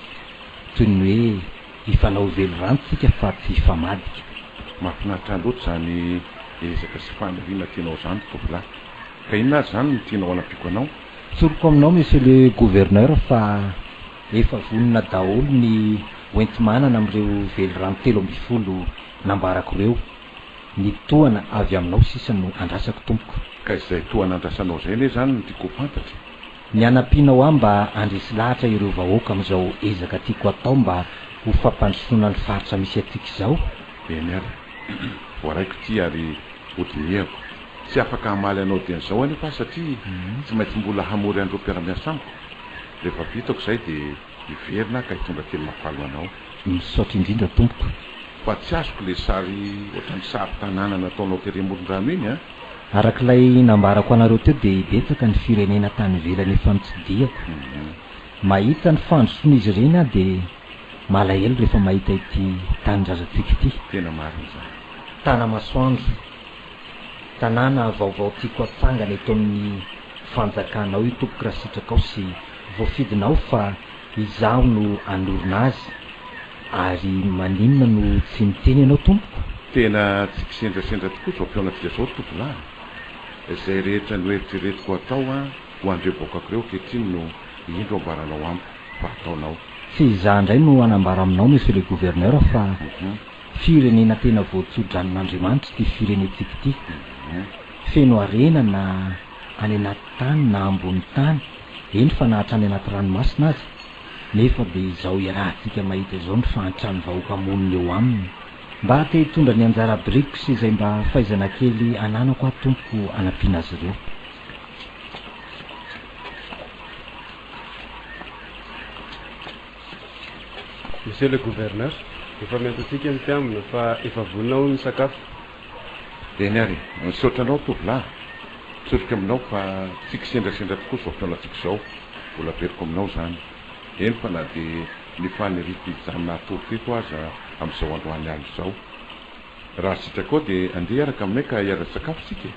F: Toy ny hoe hifanao velirano tsika fa tsy hifamadika.
A: Mahafinaritra ahy loatra izany ezaka sy faniriana tianao izany ry tovolahy. Ka inona ary izany no tianao hanampiako anao?
F: Tsoriko aminao Monsieur le Gouverneur fa efa vonona daholo ny hoenti-manana amin'ireo velirano 13 nambarako ireo. Ny tohana avy aminao sisa no andrasako tompoko.
A: Ka izay tohana andrasanao izay anie izany no tiako ho fantatra e.
F: Ny hanampianao ahy mba handresy lahatra ireo vahoaka amin'izao ezaka tiako atao mba ho fampandrosoana ny faritra misy antsika izao.
A: Eny ary. Voaraiko ity ary hodinihako. Tsy afaka hamaly anao dian'izao anefa aho satria tsy maintsy mbola hamory an'ireo mpiara-miasa amiko. Rehefa vitako izay dia hiverina aho ka hitondra teny mahafaly ho anao.
F: Misaotra indrindra tompoko.
A: Fa tsy azoko le sary ohatran'ny sary tanàna nataonao tery amoron-drano iny an!
F: Arak'ilay nambarako anareo teo dia betsaka ny firenena tany ivelany efa notsidihako. Mahita ny fandrosoan'izy ireny aho dia malahelo rehefa mahita ity tanindrazantsika ity.
A: Tena marina izany.
F: Tanamasoandro. Tanàna vaovao tiako hatsangana eto amin'ny fanjakanao io tompoko raha sitrakao sy voafidinao fa izaho no hanorina azy ary maninona no tsy miteny ianao tompoko?
A: Tena tsy kisendrasendra tokoa izao fihaonantsika izao ry tovolahy a! Izay rehetra noeritreretiko hatao an ho an'ireo vahoakako ireo ankehitriny no indro ambaranao amiko fa hataonao.
F: Tsy izaho indray no hanambara aminao Monsieur le Gouverneur fa Firenena tena voatso-dranon'Andriamanitra ity firenentsika ity. Feno harena na any anaty tany na ambony tany, eny fa na hatrany anaty ranomasina aza. Nefa dia izao iarahantsika mahita izao ny fahantran'ny vahoaka monina eo aminy. Mba te hitondra ny anjara birikiko sy izay mba fahaizana kely ananako aho tompoko hanampiana azy ireo.
B: Monsieur le Gouverneur, efa miantso antsika ny mpiambina fa efa vonona hono ny sakafo.
A: Eny ary e, misaotra anao tovolahy. Tsoriko aminao fa tsy kisendrasendra tokoa izao fihaonantsika izao, mbola averiko aminao izany. Eny fa na dia ny faniriako hijanona hatory teto aza amin'izao androany alina izao. Raha sitrakao dia andeha hiaraka aminay ka hiara-hisakafo isika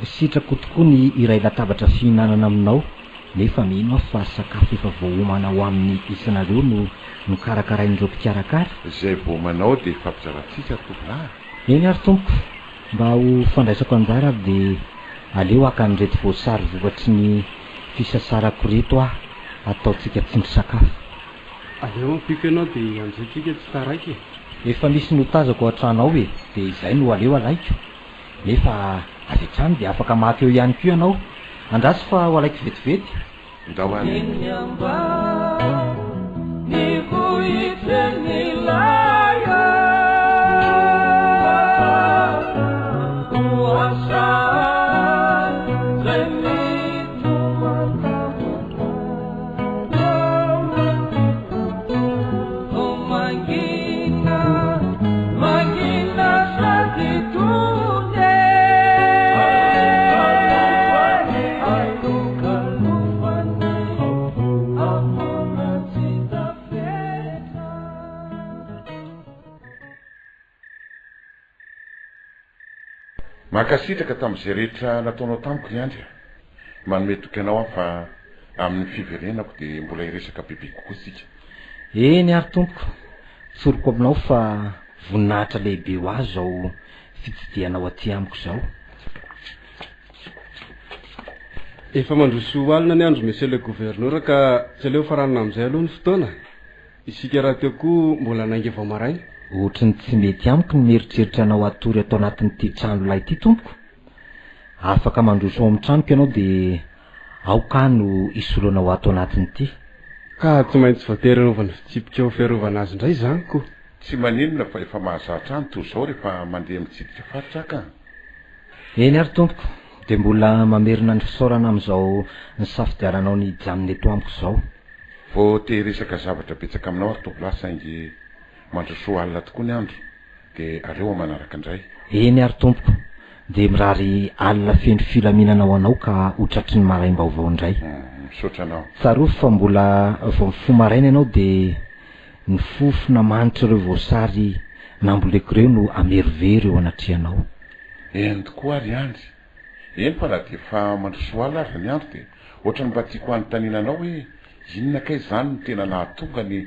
A: e.
F: Sitrako tokoa ny hiray latabatra fihinanana aminao, nefa mino aho fa sakafo efa voaomana ho amin'ny isanareo no nokarakarain'ireo mpikarakara.
A: Izay voaomanao dia hifampizarantsika ry tovolahy a!
F: Eny ary tompoko, mba ho fandraisako anjara ary dia aleo haka an'ireto voasary vokatry ny fisasarako ireto aho hataontsika tsindrin-tsakafo.
B: Aleo ampiako ianao dia amin'izay tsika tsy taraiky e!
F: Efa misy notazako ao an-trano ao e, dia izay no aleo alaiko. Nefa avy hatrany dia afaka maka eo ihany koa ianao. Andraso fa ho alaiko vetivety.
A: Ndao ary.
G: Eny ambany ny vohitry ny laya.
A: Mankasitraka tamin'izay rehetra nataonao tamiko ry Andry a! Manome toky anao aho fa amin'ny fiverenako dia mbola hiresaka bebe kokoa isika.
F: Eny ary tompoko, tsoriko aminao fa voninahitra lehibe ho ahy izao fitsidihanao aty amiko izao.
B: Efa mandroso ho alina ny andro Monsieur le Gouverneur ka tsy aleo faranana amin'izay aloha ny fotoana? Isika rahateo koa mbola hanainga vao maraina.
F: Ohatry ny tsy mety amiko ny mieritreritra anao hatory ato anatin'ity trano lay ity tompoko. Afaka mandroso ao amin'ny tranoko ianao dia ao ka no hisolo anao ato anatin'ity.
B: Ka tsy maintsy voatery hanaovana fitsipika ho fiarovana azy indray izany ko.
A: Tsy maninona fa efa mahazatra ahy ny toy izao rehefa mandeha mitsidika faritra aho ka.
F: Eny ary tompoko, dia mbola mamerina ny fisaorana amin'izao nisafidiananao ny hijanona eto amiko izao.
A: Vao te hiresaka zavatra betsaka aminao aho ry tovolahy saingy mandrosoa alina tokoa ny andro dia aleo manaraka indray.
F: Eny ary tompoko, dia mirary alina feno filaminana ho anao ka ho tratry ny maraim-baovao indray.
A: Misaotra anao.
F: Tsarovy fa mbola vao mifoha maraina ianao dia. Ny fofona manitr'ireo voasary namboleko ireo no hamerovero eo anatrehanao.
A: Eny tokoa ary Andry. Eny fa na dia efa mandroso alina aza ny andro dia ohatran'ny mba tiako hanontaniana anao hoe inona kay izany no tena nahatonga ny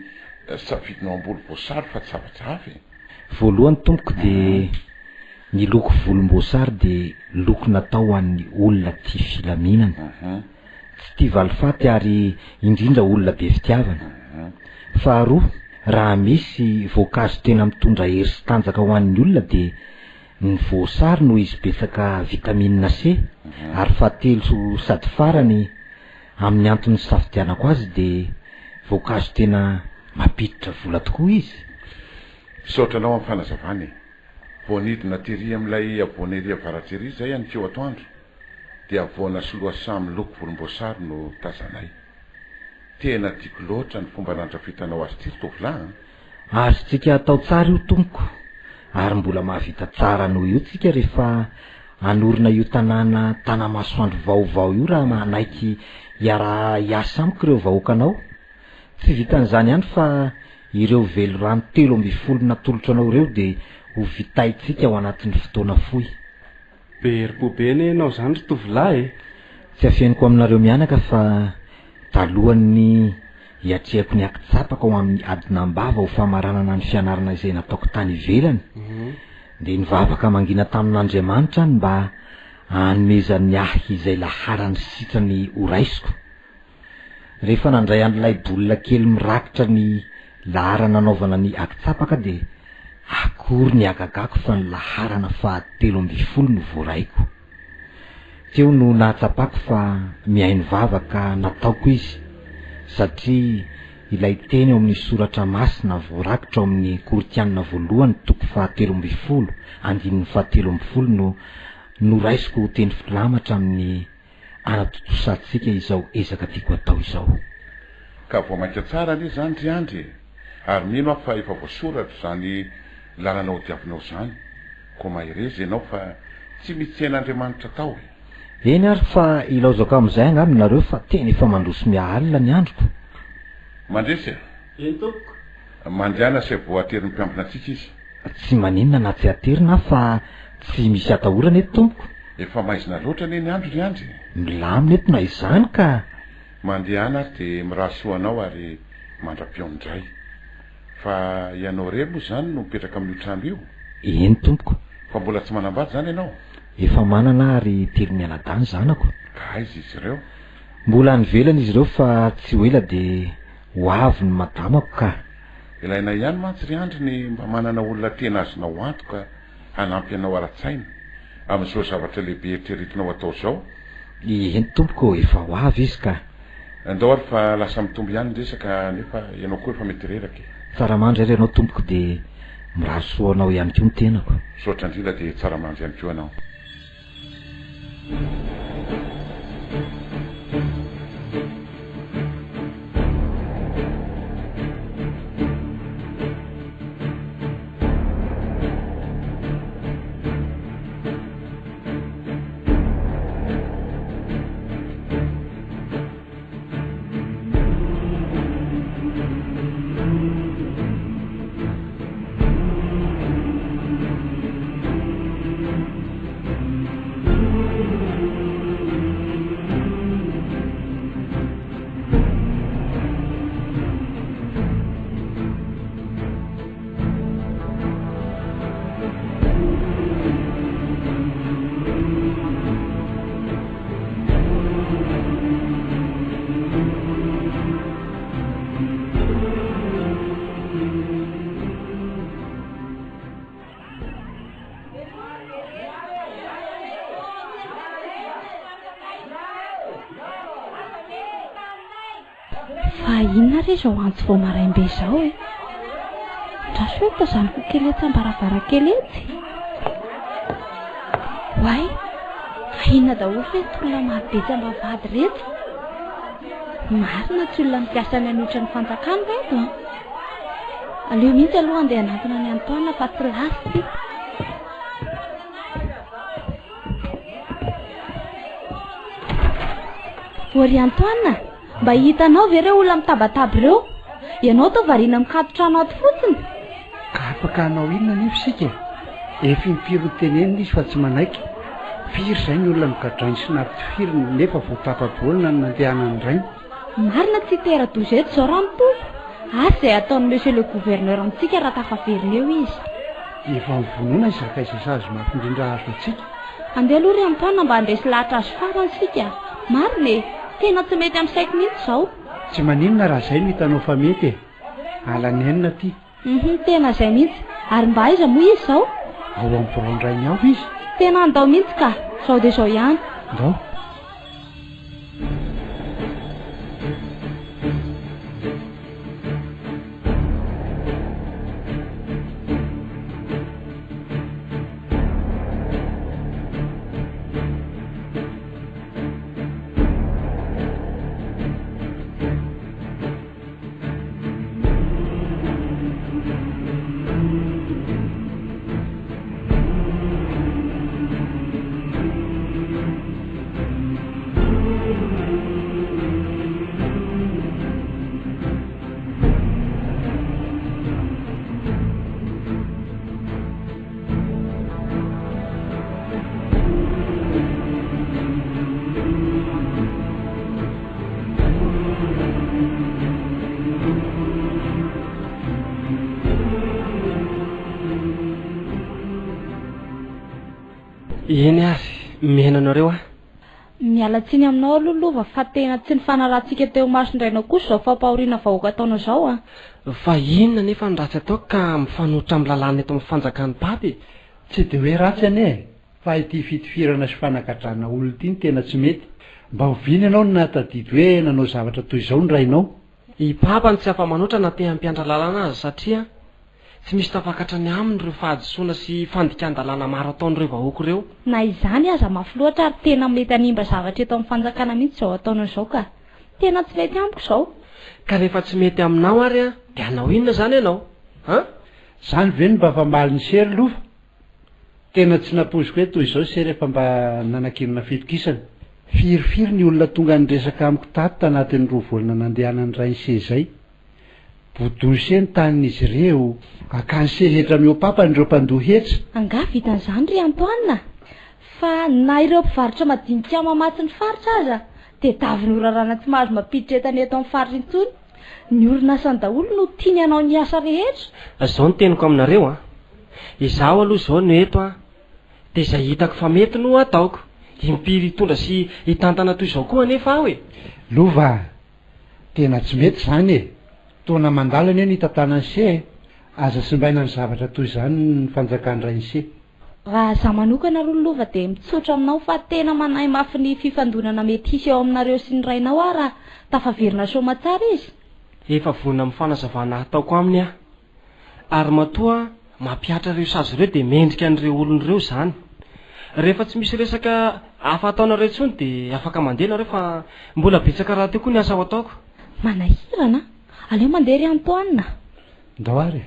A: safidinao hamboly voasary fa tsy zavatra hafa e?
F: Voalohany tompoko dia ny loko volomboasary dia loko natao ho an'ny olona tia filaminana, tsy tia valifaty ary indrindra olona be fitiavana. Faharoa, raha misy voankazo tena mitondra hery sy tanjaka ho an'ny olona dia ny voasary noho izy betsaka vitamine C, ary fahatelo sady farany amin'ny antony nisafidianako azy dia voankazo tena mampiditra vola tokoa izy.
A: Misaotra anao amin'ny fanazavana e! Vao nidina tery amin'ilay havoana ery avaratra ery izay aninkeo atoandro dia havoana sy lohasaha miloko volomboasary no tazanay. Tena tiako loatra ny fomba nandrafetanao azy ity ry tovolahy an!
F: Azontsika atao tsara io tompoko, ary mbola mahavita tsara noho io tsika rehefa hanorina io tanàna Tanamasoandro vaovao io raha manaiky hiara-hiasa amiko ireo vahoakanao. Tsy vitan'izany ihany fa ireo velirano 13 natolotro anao ireo dia ho vitaintsika ao anatin'ny fotoana fohy.
B: Be herim-po be anie ianao izany ry tovolahy e!
F: Tsy afeniko aminareo mianaka fa talohan'ny hiatrehako ny ankitsapaka ho amin'ny adinam-bava ho famaranana ny fianarana izay nataoko tany ivelany, dia nivavaka mangina tamin'Andriamanitra aho ny mba hanomezany ahy izay laharany sitrany horaisiko. Rehefa nandray an'ilay baolina kely mirakitra ny laharana nanaovana ny ankitsapaka dia akory ny hagagako fa ny laharana faha 13 no voaraiko. Teo no nahatsapako fa mihaino vavaka nataoko izy satria ilay teny ao amin'ny soratra masina voarakitra ao amin'ny Korintiana voalohany toko faha 13 andininy faha 13 no noraisiko ho teny filamatra amin'ny anatontosantsika izao ezaka tiako atao izao.
A: Ka vao mainka tsara anie izany ry Andry e! Ary mino aho fa efa voasoratra izany lalana hodiavinao izany. Koa mahereza ianao fa tsy misy tsy hain'Andriamanitra atao e!
F: Eny ary fa ilaozako amin'izay angamba nareo fa tena efa mandroso miha-alina ny androko.
A: Mandresy a!
B: Eny tompoko.
A: Mandehana asaivo voaterin'ny mpiambina antsika izy.
F: Tsy maninona na tsy aterina aho fa tsy misy atahorana eto tompoko.
A: Efa maizina loatra anie ny andro ry Andry e!
F: Milamina eto na izany ka!
A: Mandehana ary dia mirary soa anao ary mandra-pihaona indray. Fa ianao irery moa izany no mipetraka amin'io trano io?
F: Eny tompoko.
A: Fa mbola tsy manambady izany ianao?
F: Efa manana aho ary telo mianadahy ny zanako.
A: Ka aiza izy ireo?
F: Mbola any ivelany izy ireo fa tsy ho ela dia ho avy ny madamako ka.
A: Ilaina ihany mantsy ry Andry ny mba manana olona tena azonao antoka hanampy anao ara-tsaina amin'izao zavatra lehibe eritreretinao atao izao.
F: Eny tompoko ô, efa ho avy izy ka.
A: Andao ary fa lasa mitombo ihany ny resaka nefa ianao koa efa mety reraka e.
F: Tsara mandry ary ianao tompoko dia mirary soa anao ihany koa ny tenako.
A: Misaotra indrindra dia tsara mandry ihany koa ianao.
E: Fa inona re izao antso vao maraim-be izao e? Andraso hoe tazaniko kely etsy am-baravarankely etsy. Oay, fa inona daholo ireto olona marobe etsy am-bavahady ireto? Marina tsy olona mikasa ny hanohitra ny fanjakana ireto an! Aleo mihitsy aloha andeha hanantona an'i Antoine fa tsy lasa ity. O ry Antoine, mba hitanao ve ireo olona mitabataba ireo? Ianao toa variana mikato-trano ato fotsiny.
D: Ka afaka hanao inona anefa isika e? Efa impiry notenenina izy fa tsy manaiky. Firy izay ny olona nogadrainy sy nampitifiriny nefa vao tapa-bolana no nandehanan'ny rainy.
E: Marina tsy hitera-doza eto izao ramatoa. Asa izay hataon'i Monsieur le Gouverneur amintsika raha tafaverina eo izy.
D: Efa mivonona hizaka izay sazy mafy indrindra azo antsika.
E: Andeha aloha ry Antoine mba handresy lahatra azy farany isika. Marina e! Tena tsy mety amin'ny saiko mihitsy izao.
D: Tsy maninona raha izay no hitanao fa mety e! Ala nenina aty.
E: Hum tena izay mihitsy. Ary mba aiza moa izy izao?
D: Ao amin'ny biraon-drainy ao izy.
E: Tena andao mihitsy ka! Izao dia izao ihany.
D: Ndao.
C: Eny ary, mihaino anareo aho.
E: Miala tsiny aminao aloha Lova fa tena tsy nifanarahantsika teo imason-drainao kosa izao fampahoriana vahoaka ataonao izao an!
C: Fa inona anefa no ratsy ataoko ka mifanohitra amin'ny lalàna eto amin'ny fanjakan'ny Papa e?
D: Tsy dia hoe ratsy anie e! Fa ity fitifirana sy fanagadrana olona ity no tena tsy mety. Mba oviana ianao no nahatadidy hoe nanao zavatra toy izao ny rainao?
C: I Papa no tsy afa-manoatra na te hampiantra lalàna aza satria tsy misy tafakatra ny aminy ireo fahadisoana sy fandikan-dalàna maro ataon'ireo vahoaka ireo.
E: Na izany aza mafy loatra ary tena mety hanimba zavatra eto amin'ny fanjakana mihitsy izao ataonao izao ka. Tena tsy mety amiko izao.
C: Ka rehefa tsy mety aminao ary an, dia hanao inona izany ianao? An?
D: Izany ve no mba famalin'i Sery Lova? Tena tsy nampoiziko hoe toy izao se rehefa mba nanankinana fitokisana. Firifiry ny olona tonga niresaka amiko tato tanatin'ny roa volana nandehanan'ny rain'i se izay. Bodoy se ny tanin'izy ireo, akany se hetra mihoa-papany ireo mpandoa hetra.
E: Angaha vitan'izany ry Antoine? Fa na ireo mpivarotra madinika mamatsy ny faritra aza dia daviny horarana tsy mahazo mampiditra entana eto amin'ny faritra intsony. Ny orinasany daholo no tiany hanao ny asa rehetra.
C: Izao no teniko aminareo an! Izaho aloha izao no eto an! Dia izay hitako fa mety no ataoko. Impiry hitondra sy hitantana toy izao koa anefa aho e!
D: Lova a! Tena tsy mety izany e! Taona mandalo anie no hitantanan'i se e! Aza simbaina ny zavatra toy izany ny fanjakan-drain'i se.
E: Raha za manokana aloha Lova dia mitsotra aminao fa tena manahy mafy ny fifandonana mety hisy eo aminareo sy ny rainao aho raha tafaverina soamatsara izy.
C: Efa vonona amin'ny fanazavana hataoko aminy aho. Ary matoa mampihatra ireo sazy ireo dia mendrika an'ireo olona ireo izany. Rehefa tsy misy resaka hafa ataonareo intsony dia afaka mandeha nareo fa mbola betsaka rahateo koa ny asa ho ataoko.
E: Manahirana a! Aleo mandeha ry Antoine a!
D: Ndao ary e!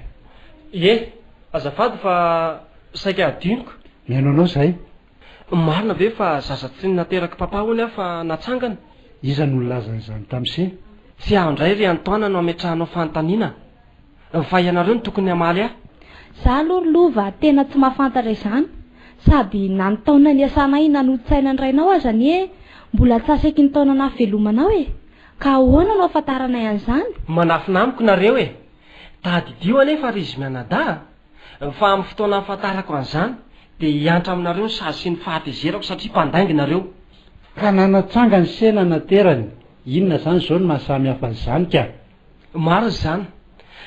C: Ie, azafady fa saika hadinoko.
D: Mihaino anao izahay.
C: Marina ve fa zaza tsy naterak'i papa hono aho fa natsangana?
D: Iza no nilaza an'izany tamin'i se?
C: Tsy aho indray ry Antoine no ametrahanao fanontaniana fa ianareo no tokony hamaly ahy.
E: Za aloha ry Lova tena tsy mahafantatra izany, sady na ny taona niasanay nanolo-tsaina ny rainao aza anie mbola antsasaky ny taona nahavelomanao e! Ka ahoana no ahafantaranay an'izany?
C: Manafina amiko nareo e! Tadidio anefa ry izy mianadahy a! Fa amin'ny fotoana ahafantarako an'izany dia hiantra aminareo ny sazy sy ny fahatezerako satria mpandainga nareo.
D: Ka nanatsangany se nanaterany, inona zany zao no maha samy hafa an'izany ka?
C: Marina izany.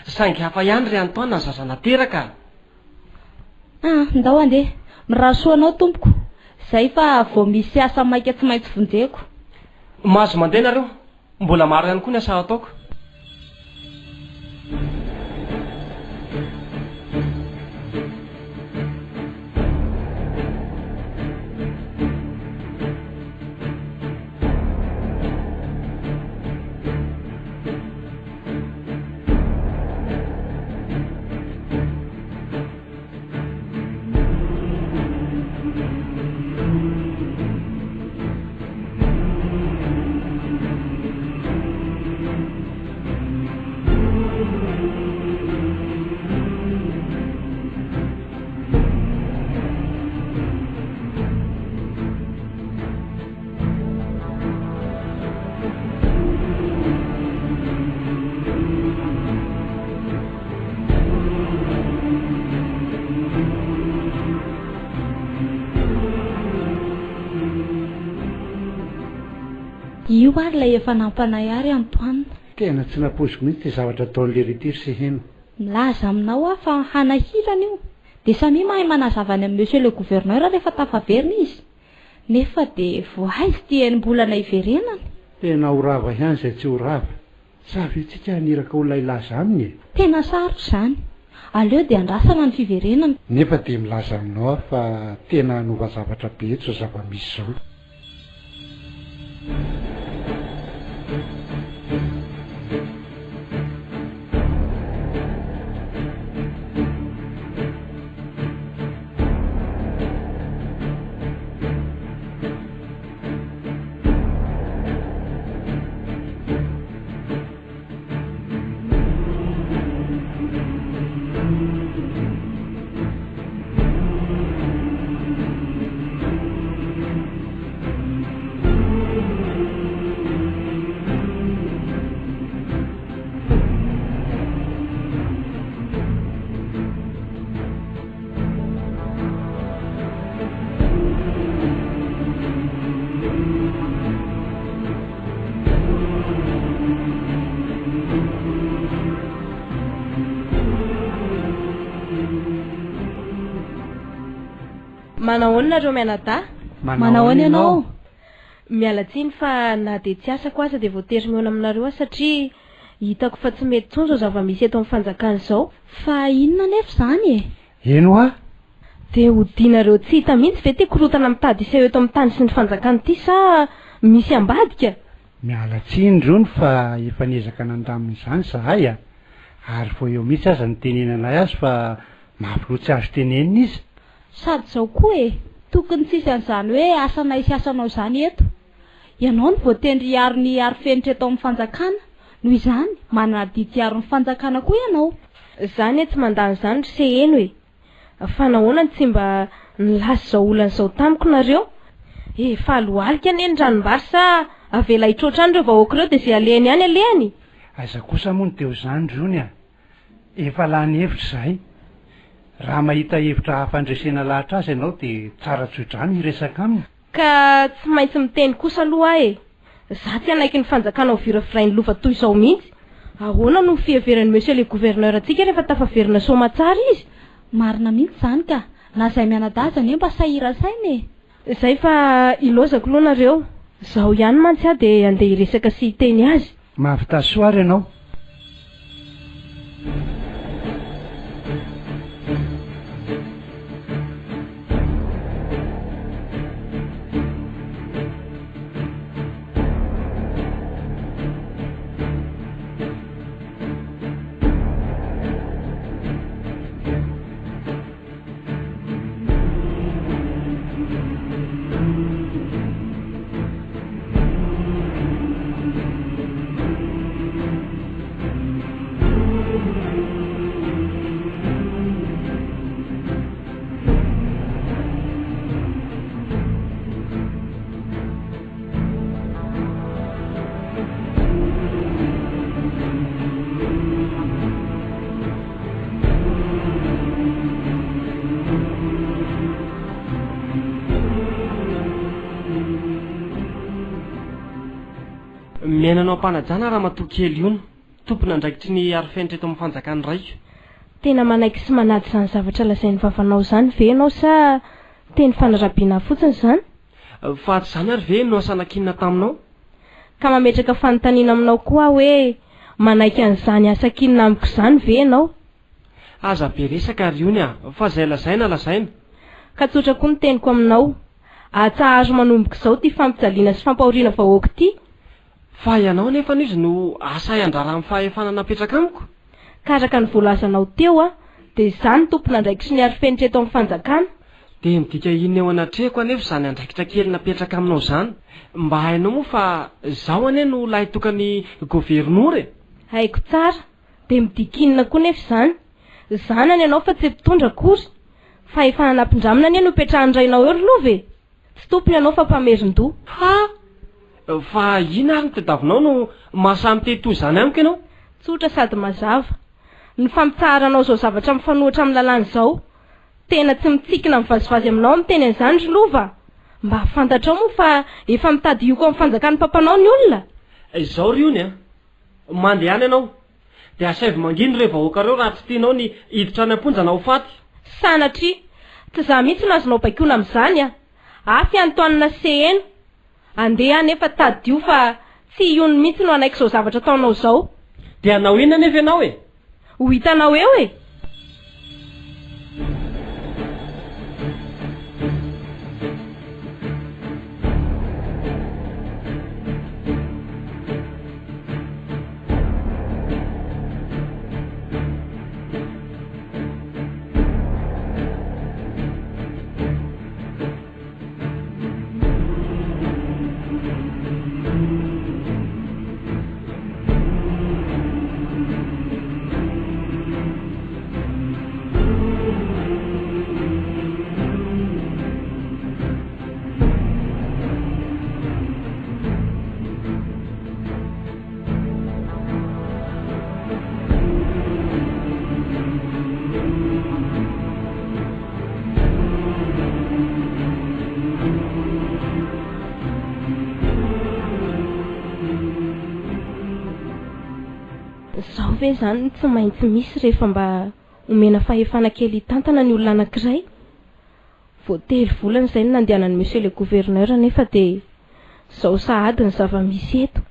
C: Saingy hafa ihany ry Antoine ny zaza nateraka a!
E: Ah, ndao andeha. Mirary soa anao tompoko. Zay fa vao misy asa maika tsy maintsy vonjeko.
C: Mahazo mandeha nareo. Mbola maro ihany koa ny asa ataoko.
E: Io ary ilay efa nampanahy ahy ry Antoine.
D: Tena tsy nampoiziko mihitsy ity zavatra ataon'i lery ity ry Seheno.
E: Milaza aminao aho fa hanahirana io. Dia samia mahay manazava any amin'i Monsieur le Gouverneur rehefa tafaverina izy. Nefa dia voaiza ity enim-bolana hiverenany?
D: Tena ho rava ihany izay tsy ho rava. Sa ve tsika haniraka olona hilaza aminy e?
E: Tena sarotra izany. Aleo dia andrasana ny fiverenany.
D: Nefa dia milaza aminao aho fa tena hanova zavatra be eto izao zava-misy izao.
H: Manahoana nareo mianadahy?
E: Manahoana ianao?
H: Miala tsiny fa na dia tsy asako aza dia voatery mihaona aminareo aho satria hitako fa tsy mety intsony izao zava-misy eto amin'ny fanjakana izao.
E: Fa inona anefa izany e?
D: Eny hoa!
H: Dia hodianareo tsy hita mihitsy ve ity korontana mitady hiseho eto amin'ny tany sy ny fanjakana ity sa misy ambadika?
D: Miala tsiny ry ony fa efa niezaka nandamina izany izahay a! Ary vao eo mihitsy aza nitenenanay azy fa mafy loha tsy azo tenenina izy.
E: Sady izao koa e! Tokony tsy hisy an'izany hoe asanay sy asanao izany eto. Ianao no voatendry hiaro ny arofenitra eto amin'ny fanjakana. Noho izany, manana adidy hiaro ny fanjakana koa ianao.
H: Za anie tsy mandà an'izany ry Seheno e! Fa nahoana no tsy mba nilaza izao olana izao tamiko nareo? Efa alohalika anie ny ranombary sa avela hitroatra any ireo vahoaka ireo dia izay alehany ihany alehany?
D: Aiza kosa moa no teo izany ry Ony a! Efa lany hevitra izahay. Raha mahita hevitra hafa handresena lahatra azy ianao dia tsara tsodrano hiresaka aminy.
H: Ka tsy maintsy miteny kosa aloha aho e! Za tsy hanaiky ny fanjakana ho viravirain'ny lova toy izao mihitsy. Ahoana no fiheveran'i Monsieur le Gouverneur antsika rehefa tafaverina soamatsara izy?
E: Marina mihitsy izany ka! Na izay mianadahy aza anie mba sahiran-tsaina e!
H: Zay fa ilaozako aloha nareo. Zaho ihany mantsy aho dia andeha hiresaka sy hiteny azy.
D: Mahavità soa ary ianao.
C: Miaina anao am-panajana ramatoa kely ony, tompon'andraikitry ny arofenitra eto amin'ny fanjakan'ny raiko.
H: Tena manaiky sy manaja izany zavatra lazain'ny vavanao izany ve ianao sa teny fanarabiana fotsiny izany?
C: Fa tsy izany ary ve no asa nankinina taminao?
H: Ka mametraka fanontaniana aminao koa aho hoe manaiky an'izany asa ankinina amiko izany ve ianao?
C: Aza be resaka ry Ony a! Fa izay lazaina lazaina.
H: Ka tsotra koa ny teniko aminao. Atsaharo manomboka izao ity fampijaliana sy fampahoriana vahoaka ity.
C: Fa ianao anefa anie izy no asahy handrara amin'ny fahefana napetraka amiko.
H: Ka araka ny voalazanao teo a, dia izaho no tompon'andraikitry ny arofenitra eto amin'ny fanjakana.
C: Dia midika inona eo anatrehako anefa izany andraikitra kely napetraka aminao izany? Mba hainao moa fa izaho anie no lahitokan'ny governora e!
H: Haiko tsara. Dia midika inona koa nefa izany? Zanany ianao fa tsy mpitondra akory. Fahefana nampindramina anie no ipetrahan'ny rainao eo ry lova e! Tsy tompony ianao fa mpamerin-doha.
C: Ha! Fa inona ary no tadiavinao no mahasahy miteny toy izany amiko ianao?
H: Tsotra sady mazava. Ny fampitsaharanao izao zavatra mifanohitra amin'ny lalàna izao. Tena tsy mitsikina mivazivazy aminao miteny an'izany ry lova a! Mba fantatrao moa fa efa mitady hioko amin'ny fanjakan'ny papanao ny olona?
C: Izao ry Ony a! Mandehana ianao, dia asaivo mangina ireo vahoaka ireo raha tsy tianao ny hiditra any am-ponja na ho faty.
H: Sanatria! Tsy izaho mihitsy no azonao baikoina amin'izany a! Afy Antoine sy Seheno. Andeha anefa tadidio fa tsy i Ony mihitsy no hanaiky izao zavatra ataonao izao.
C: Dia hanao inona anefa ianao e?
H: Ho hitanao eo e! Izao ve izany no tsy maintsy misy rehefa mba omena fahefana kely hitantana ny olona anankiray? Vao telo volana izay no nandehanan'i Monsieur le Gouverneur nefa dia izao sahady ny zava-misy eto.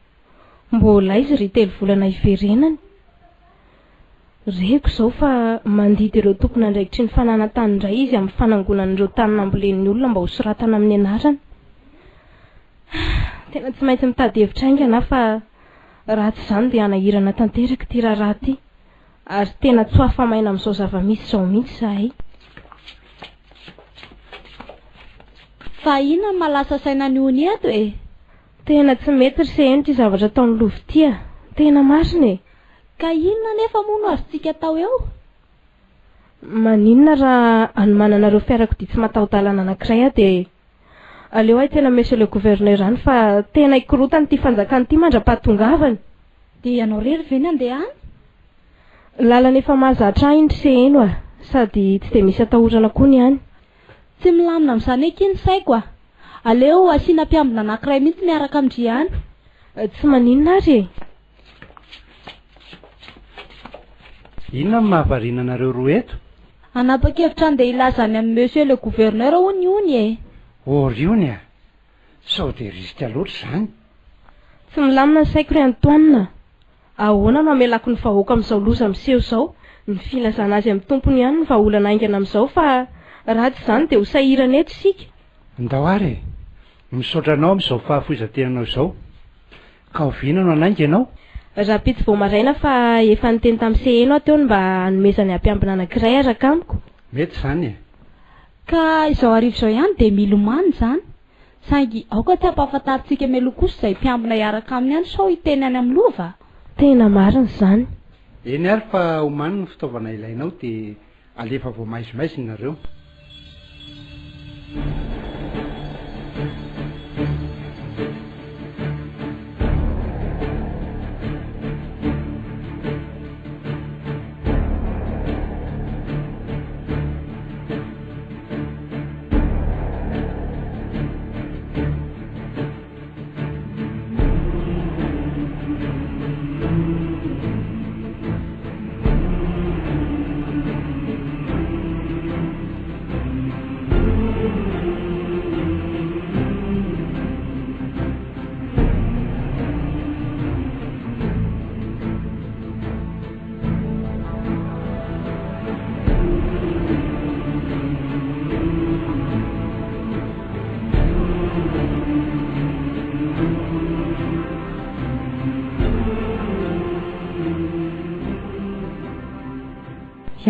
H: Mbola aiza ry telo volana hiverenany? Reko izao fa mandidy ireo tompon'andraikitry ny fananan-tany indray izy amin'ny fanangonana ireo tany nambolen'ny olona mba hosoratana amin'ny anarany. Tena tsy maintsy mitady hevitra haingana aho fa raha tsy izany dia hanahirana tanteraka ity raharaha ity ary tena tsy ho afa-maina amin'izao zava-misy izao mihitsy izahay.
E: Fa inona no mahalasa saina an'i Ony eto e?
H: Tena tsy mety ry Seheno ity zavatra ataon'i Lova ity a! Tena marina e!
E: Ka inona anefa moa no azontsika atao eo?
H: Maninona raha anomananareo fiarakodia tsy mataho-dalana anankiray aho dia aleo aho tena Monsieur le Gouverneur any fa tena hikorontana ity fanjakana ity mandra-pahatongavany.
E: Dia ianao irery ve ny handeha any?
H: Lalana efa mahazatra ahy iny ry Seheno a! Sady tsy dia misy atahorana koa ny any.
E: Tsy milamina amin'izany akia ny saiko a! Aleo asiana mpiambina anankiray mihitsy miaraka amin-dry any.
H: Tsy maninona ary e!
D: Inona no mahavariana anareo roa eto?
E: Hanapa-kevitra handeha hilaza any amin'i Monsieur le Gouverneur hono i Ony e!
D: Oh ry Ony a! Sao dia risque loatra izany?
H: Tsy milamina ny saiko ry Antoine a! Ahoana no hamelako ny vahoaka amin'izao loza miseho izao? Ny filazana azy amin'ny tompony ihany no vahaolana haingana amin'izao fa raha tsy izany dia ho sahirana eto isika.
D: Ndao ary e! Misaotra anao amin'izao fahafoizan-tenanao izao. Ka oviana no hanainga ianao?
H: Rahampitso vao maraina fa efa niteny tamin'i Seheno aho teo ny mba hanomezany hampiambina anankiray araka amiko.
D: Mety izany e!
E: Ka izao hariva izao ihany dia milomano izany. Saingy aoka tsy hampahafantarintsika mialoha kosa izay mpiambina hiaraka aminy any sao hiteny any amin'ny lova.
H: Tena marina izany.
D: Eny ary fa omano ny fitaovana ilainao dia alefa vao maizimaizina nareo.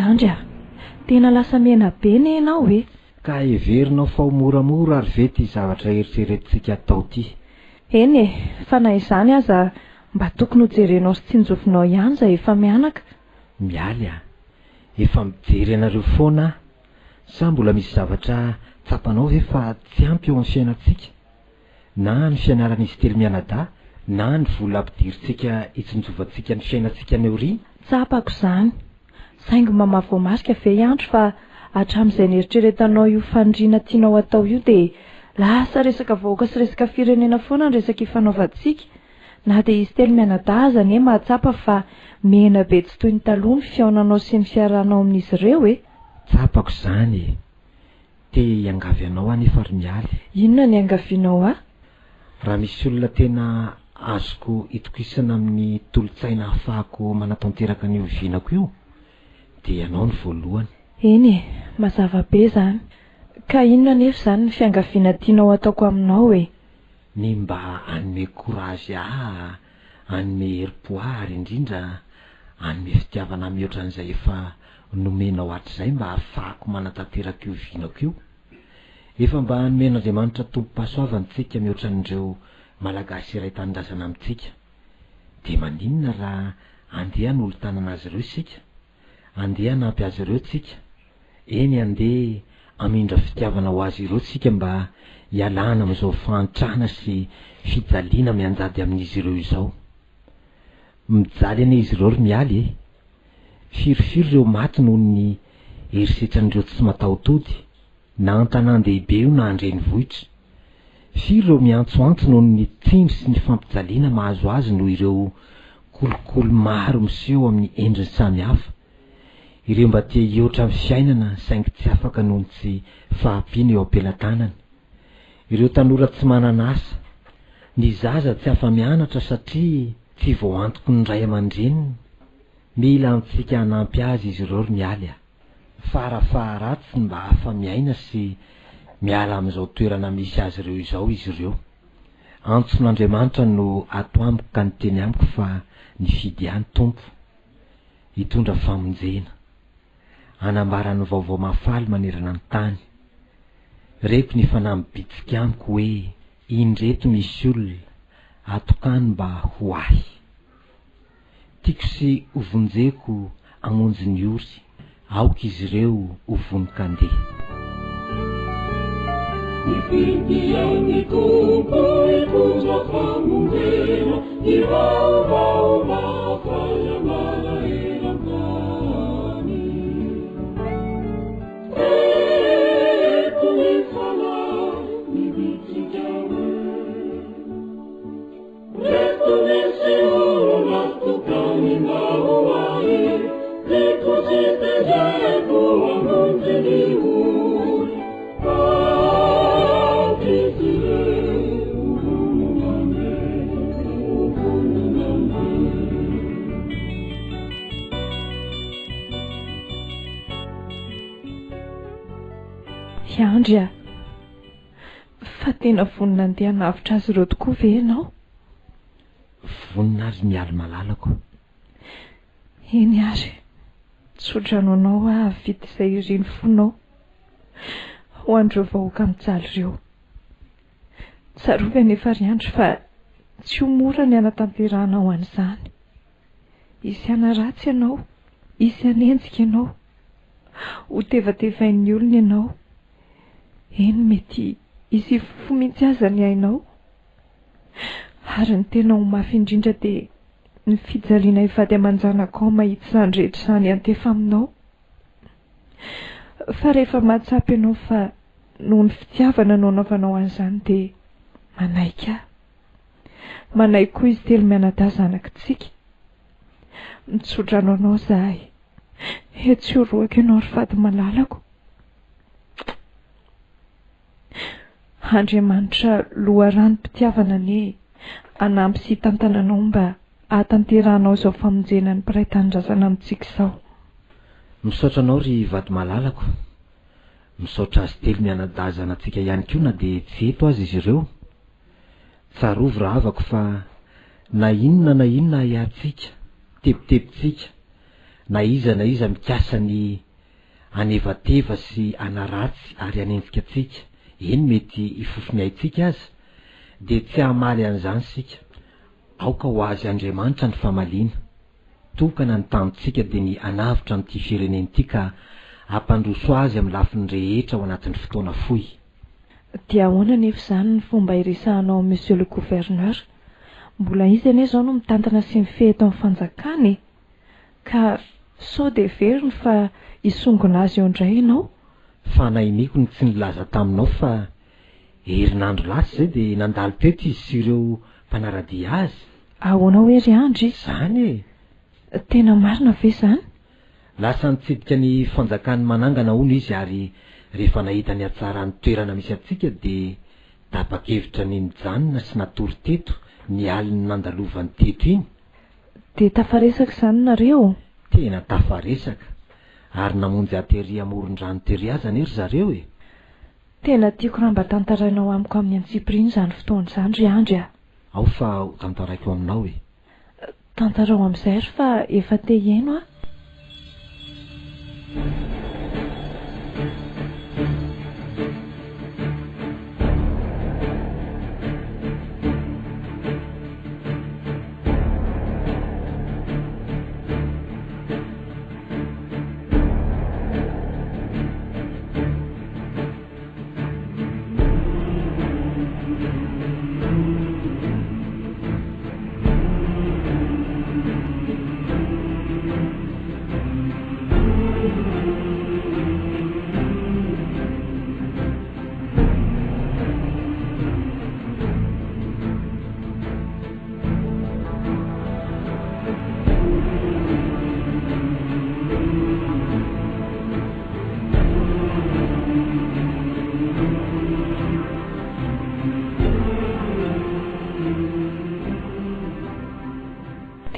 I: Andry a! Tena lasa mena be ne ianao e!
F: Ka heverinao fa ho moramora ary ve ity zavatra eritreretintsika atao ity?
I: Eny e, fa na izany aza mba tokony ho jerenao sy tsinjovinao ihany izay efa mianaka.
F: Mialy a! Efa mijery anareo foana aho. Sa mbola misy zavatra tsapanao ve fa tsy ampy eo amin'ny fiainantsika? Na ny fianaran'izy telo mianadahy, na ny vola ampidirintsika hitsinjovantsika ny fiainantsika any aoriana?
I: Tsapako izany. Saingy mba mahavoamarika ve i Andry fa hatramin'izay nieritreretanao io faniriana tianao atao io dia Lasa resaka vahoaka sy resaka firenena foana ny resaka ifanaovantsika. Na dia izy telo mianadahy aza anie mahatsapa fa mihena be tsy toy ny taloha ny fihaonanao sy ny fiarahanao amin'izy ireo e!
F: Tsapako izany e! Te hiangavy anao aho anefa ry Mialy.
I: Inona ny iangavianao ahy?
F: Raha misy olona tena azoko itokisana amin'ny tolo-tsaina ahafahako manatanteraka an'io vinako io dia ianao no voalohany.
I: Eny e, mazava be izany. Ka inona anefa izany ny fiangaviana tianao hataoko aminao e?
F: Ny mba hanome courage ahy, hanome herim-po ahy ary indrindra hanome fitiavana ahy mihoatra an'izay efa nomenao hatrizay mba hahafahako manatanteraka io vinako io. Efa mba nomen'Andriamanitra tombom-pahasoavana tsika mihoatra an'ireo Malagasy iray tanindrazana amintsika. Dia maninona raha andeha hanolo-tanana azy ireo isika? Andeha hanampy azy ireo tsika. Eny andeha hamindra fitiavana ho azy ireo tsika mba hialana amin'izao fahantrana sy fijaliana mianjady amin'izy ireo izao. Mijaly anie izy ireo ry Mialy e! Firifiry ireo maty noho ny herisetran'ireo tsy mataho-tody, na an-tanàn-dehibe io na an-drenivohitra. Firy ireo miantsoantso noho ny tsindry sy ny fampijaliana mahazo azy noho ireo kolikoly maro miseho amin'ny endriny samihafa. Ireo mba te hihoatra amin'ny fiainana saingy tsy afaka noho ny tsy fahampiana eo am-pelatanany. Ireo tanora tsy manana asa. Ny zaza tsy afa-mianatra satria tsy voaantoky ny ray aman-dreniny. Mila antsika hanampy azy izy ireo ry Mialy a! Fara faharatsiny mba afa-miaina sy miala amin'izao toerana misy azy ireo izao izy ireo. Antson'Andriamanitra no ato amiko ka niteny amiko fa nifidy ahy ny Tompo hitondra famonjena, hanambara ny vaovao mahafaly manerana ny tany. Reko ny fanahy mibitsika amiko hoe indreto misy olona atokano mba ho ahy. Tiako sy ho vonjeko hamonjy ny ory, aoka izy ireo ho vonon-kandeha.
G: Nifidy an'ny Tompo hitondra famonjena, ny vaovao mahafaly hanala eran-tany. Reko ny fanahy mibitsika hoe. Reto misy olona tokany mba ho ahy, tiako sy tendreko hamonjy ny ory. Aoka izy ireo ho vonona handeha, ho vonona handeha.
I: Hiandry aho. Fa tena vonona handeha hanavotra azy ireo tokoa ve ianao?
F: Vonona ary Mialy malalako.
I: Eny ary, tso-drano anao aho hahavita izay irin'ny fonao ho an'ireo vahoaka mijaly ireo. Tsarovy anefa ry Andry fa tsy ho mora ny hanatanterahanao an'izany. Hisy hanaratsy ianao, hisy hanenjika ianao, hotevatevain'ny olona ianao. Eny, mety hisy hifofo mihitsy aza ny ainao. Ary ny tena ho mafy indrindra dia ny fijaliana hivady aman-janakao mahita izany rehetra izany hiantefa aminao. Fa rehefa mahatsapa ianao fa noho ny fitiavana no anaovanao an'izany dia manaiky ahy. Manaiky koa izy telo mianadahy zanakitsika. Mitsodrano anao izahay. He tsy ho roaka ianao ry vady malalako. Andriamanitra loharanom-pitiavana anie hanampy sy hitantana anao mba hahatanterahanao izao famonjena ny mpiray tanindrazana amintsika izao.
F: Misaotra anao ry vady malalako. Misaotra azy telo mianadahy zanatsika ihany koa na dia tsy eto aza izy ireo. Tsarovy rahavako fa na inona na inona ahiahintsika, tebitebintsika, na iza na iza mikasa ny hanevateva sy hanaratsy ary hanenjika antsika, eny mety hifofo ny aintsika aza, dia tsy hamaly an'izany isika. Aoka ho azy Andriamanitra ny famaliana. Tokana ny tanjontsika dia ny hanavotra an'ity firenena ity ka hampandroso azy amin'ny lafiny rehetra ao anatin'ny fotoana fohy.
I: Dia ahoana anefa izany ny fomba hiresahanao amin'i Monsieur le Gouverneur? Mbola izy anie izao no mitantana sy mifehy eto amin'ny fanjakana e! Ka sao dia heveriny fa hisongona azy eo indray ianao?
F: Fanahiniko ny tsy nilaza taminao fa. Herinandro lasa izay dia nandalo teto izy sy ireo mpanara-dia azy.
I: Ahoana hoe ry Andry?
F: Izany e!
I: Tena marina ve izany?
F: Lasa nitsidika ny fanjakan'i Manangana hono izy ary rehefa nahita ny hatsaran'ny toerana misy antsika dia tapa-kevitra ny nijanona sy natory teto ny alin'ny nandalovany teto iny.
I: Dia tafaresaka izany nareo?
F: Tena tafaresaka! Ary namonjy ahy tery amoron-drano tery aza anie ry zareo e!
I: Tena tiako raha mba tantarainao amiko amin'ny antsipiriany izany fotoana izany ry Andry a!
F: Ao fa ho tantaraiko aminao e!
I: Tantarao amin'izay ary fa efa te hihaino aho.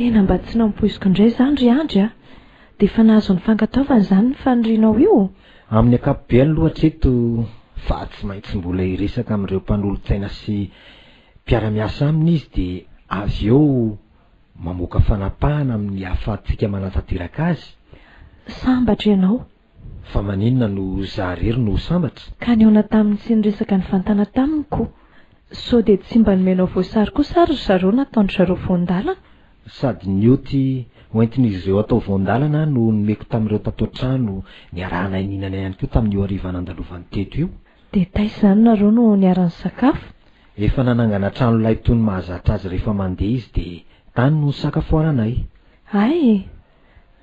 I: Tena mba tsy nampoiziko indray izany ry Andry a! Dia efa nahazo ny fankatoavana izany ny fanirianao io?
F: Amin'ny ankapobeny aloha hatreto fa tsy maintsy mbola hiresaka amin'ireo mpanolotsaina sy mpiara-miasa aminy izy dia avy eo mamoaka fanapahana amin'ny ahafahantsika manatanteraka azy.
I: Sambatra ianao.
F: Fa maninona no za rery no ho sambatra?
I: Ka nihaona taminy sy niresaka nivantana taminy ko. Sao dia tsy mba nomenao voasary kosa ary ry zareo nataon-dry zareo voan-dalana?
F: Sady nioty hoentin'izy ireo atao voan-dalana no nomeko tamin'ireo tato an-trano niarahanay nihinana ihany koa tamin'io hariva nandalovany teto io.
I: Dia taiza izany nareo no niara-nisakafo?
F: Efa nanangana trano lay toy ny mahazatra azy rehefa mandeha izy dia tany no nisakafoananay.
I: Hay e!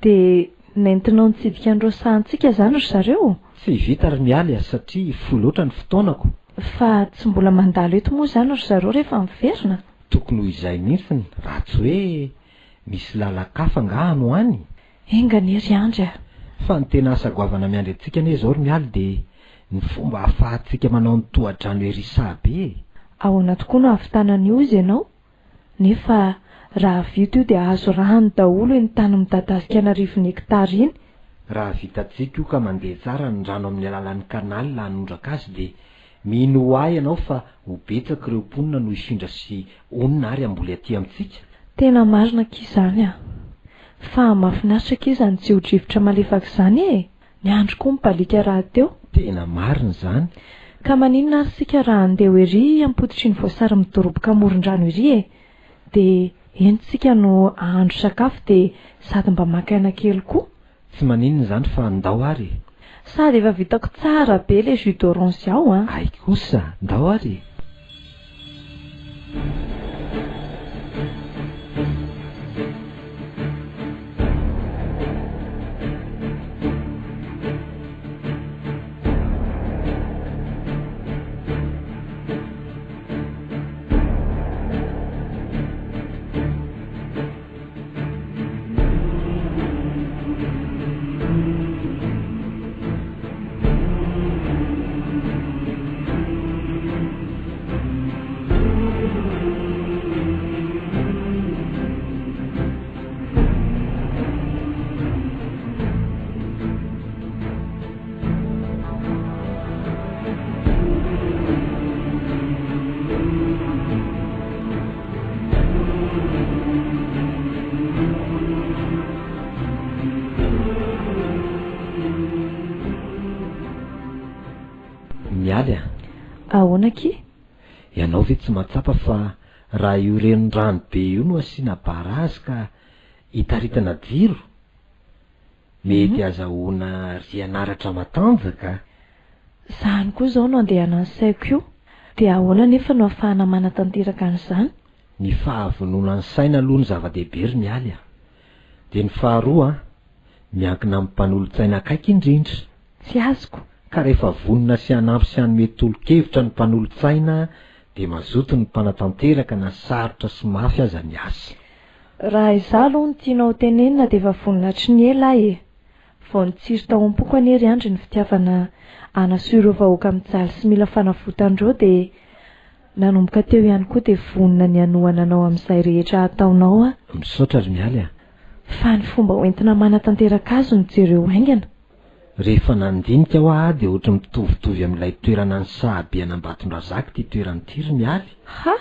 I: Dia nentinao nitsidika an'ireo sahantsika izany ry zareo?
F: Tsy vita ry Mialy a, satria fohy loatra ny fotoanako.
I: Fa tsy mbola mandalo eto moa izany ry zareo rehefa miverina?
F: Tokony ho izay mihitsiny, raha tsy hoe misy lalan-kafa angaha any ho any?
I: Enga anie ry Andry a!
F: Fa ny tena asa goavana miandry antsika anie izao ry Mialy dia ny fomba ahafahantsika manao ny tohadrano ery Sahabe e!
I: Ahoana tokoa no hahavitana an'io hozy ianao? Nefa raha vita io dia azo rano daholo iny tany midadasika an'arivony hektara iny.
F: Raha vitantsika io ka mandeha tsara ny rano amin'ny alalan'ny canal hanondraka azy dia Minoa ahy ianao fa ho betsaka ireo mponina no hifindra sy honina ary hamboly aty amintsika.
I: Tena marina akia izany an! Fa mahafinaritra akia izany tsio-drivotra malefaka izany e! Ny andro koa mibaliaka rahateo.
F: Tena marina izany.
I: Ka maninona ary isika raha handeha ho ery am-pototr'iny voasary midoroboka amoron-drano ery e! Dia eny tsika no hahandro sakafo dia sady mba maka aina kely koa.
F: Tsy maninona izany fa ndao ary e!
I: Sady efa vitako tsara be le jus d'orange ao an!
F: Hay kosa! Ndao ary e! Mialy a!
I: Ahoana akia?
F: Ianao ve tsy mahatsapa fa raha io renirano be io no asiana barazy ka itaritana jiro, mety azahoana rianaratra matanjaka?
I: Izany koa izao no andehanan'ny saiko io. Dia ahoana anefa no ahafahana manatanteraka an'izany?
F: Ny fahavononan'ny saina aloha no zava-dehibe ry Mialy a! Dia ny faharoa an, miankina amin'ny mpanolotsaina akaiky indrindra.
I: Tsy azoko.
F: Ka rehefa vonona sy hanampy sy hanome tolo-kevitra ny mpanolotsaina dia mazoto ny mpanatanteraka na sarotra sy mafy aza ny asa.
I: Raha izaho aloha no tianao ho tenenina dia efa vonona hatry ny ela aho e! Vao nitsiry tao am-poko anie ry Andry ny fitiavana hanasoa ireo vahoaka mijaly sy mila fanavotana ireo dia nanomboka teo ihany koa dia vonona ny hanohana anao amin'izay rehetra hataonao aho.
F: Misaotra ry Mialy a!
I: Fa ny fomba hoentina manatanteraka azy no jereo haingana.
F: Rehefa nandinika hoa aho dia ohatry mitovitovy amin'ilay toerana any Sahabe an'Ambatondrazaka ity toerana ity ry Mialy.
I: Ha!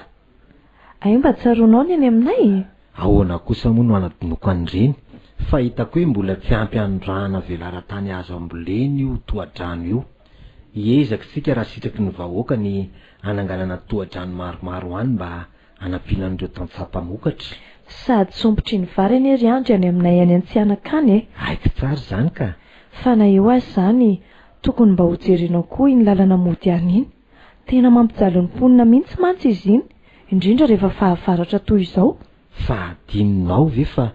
I: Hay mba tsaroanao ny any aminay e!
F: Ahoana kosa moa no hanadinoako an'ireny? Fa hitako hoe mbola tsy ampy hanondrahana velaran-tany azo ambolena io tohadrano io. Hiezaka isika raha sitraky ny vahoaka ny hananganana tohadrano maromaro any mba hanampiana an'ireo tantsaha mpamokatra.
I: Sady sompitry ny vary anie ry Andry any aminay any Antsihanaka any e!
F: Haiko tsara izany ka!
I: Fa na eo aza izany, tokony mba hojerenao koa iny lalana mody any iny. Tena mampijaly ny mponina mihitsy mantsy izy iny, indrindra rehefa fahavaratra toy izao.
F: Fa adinonao ve fa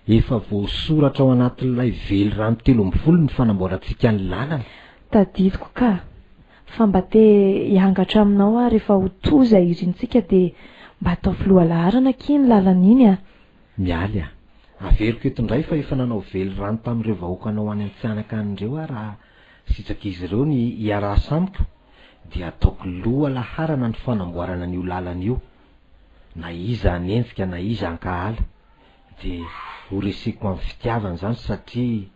F: efa voasoratra ao anatin'ilay velirano 13 ny fanamboarantsika ny lalana?
I: Tadidiko ka! Fa mba te hiangatra aminao aho rehefa ho toa izay irintsika dia mba ataovy lohalaharana akia iny lalana iny a!
F: Mialy a! Averiko eto indray fa efa nanao velirano tamin'ireo vahoakanao any Antsihanaka any ireo aho raha sitrak'izy ireo ny hiarasa amiko dia ataoko loha laharana ny fanamboarana an'io lalana io na iza hanenjika na iza hankahala dia ho reseko amin'ny fitiavana izany satria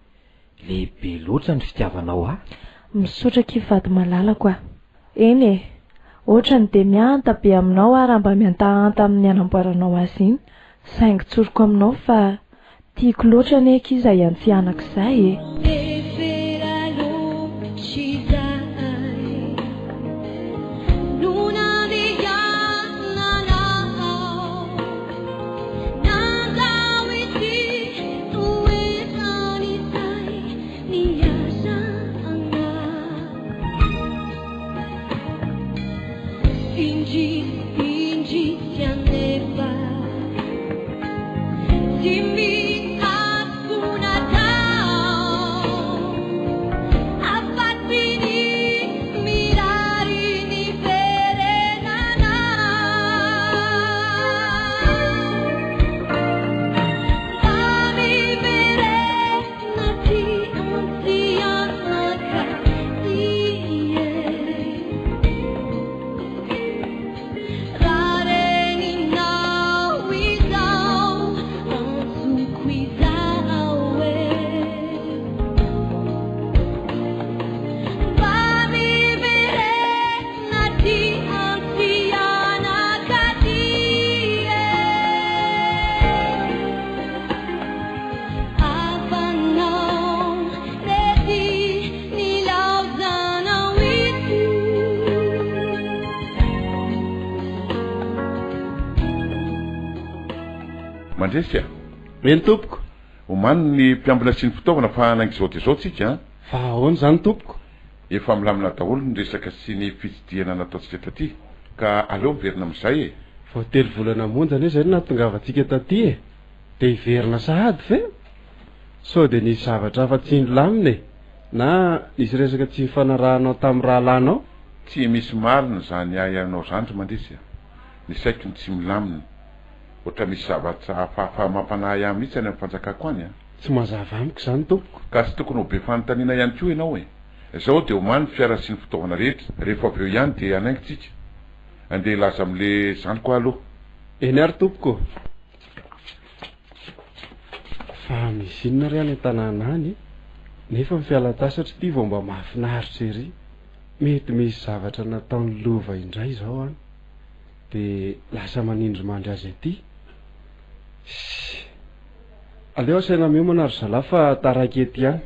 F: lehibe loatra ny fitiavanao ahy.
I: Misaotra akia vady malalako a! Eny e! Otrany dia mihanta be aminao aho raha mba mihantahanta amin'ny hanamboaranao azy iny, saingy tsoriko aminao fa tiako loatra anie akia izay antsihanako izay e!
A: Mandresy a!
B: Eny tompoko.
A: Omano ny mpiambina sy ny fitaovana fa hanainga izao dia izao tsika an!
B: Fa ahoana izany tompoko?
A: Efa milamina daholo ny resaka sy ny fitsidihana nataontsika taty ka aleo miverina amin'izay e!
B: Vao telo volana monja anie izay no nahatongavantsika taty e! Dia hiverina sahady ve? Sao dia nisy zavatra hafa tsy nilamina e? Na nisy resaka tsy nifanarahanao tamin'ny rahalahinao?
A: Tsy misy marina izany ahiahinao izany ry Mandresy a! Ny saiko no tsy milamina. Ohatra misy zavatra hafahafa mampanahy ahy mihitsy any amin'ny fanjakako any a!
B: Tsy mazava amiko izany tompoko.
A: Ka tsy tokony ho be fanontaniana ihany koa ianao e! Izao dia omany ny fiara sy ny fitaovana rehetra, rehefa avy eo ihany dia hanainga tsika. Andeha hilaza amin'le zandriko aho aloha.
B: Eny ary tompoko ô! Fa misy inona re any an-tanàna any e? Nefa ny fialan-tsasatra ity vao mba mahafinaritra ery. Mety misy zavatra nataon'i Lova indray izao an! Dia lasa manindrimandry azy aty. Ssy! Aleo asaina miomana ry zalahy fa taraiky eto ihany.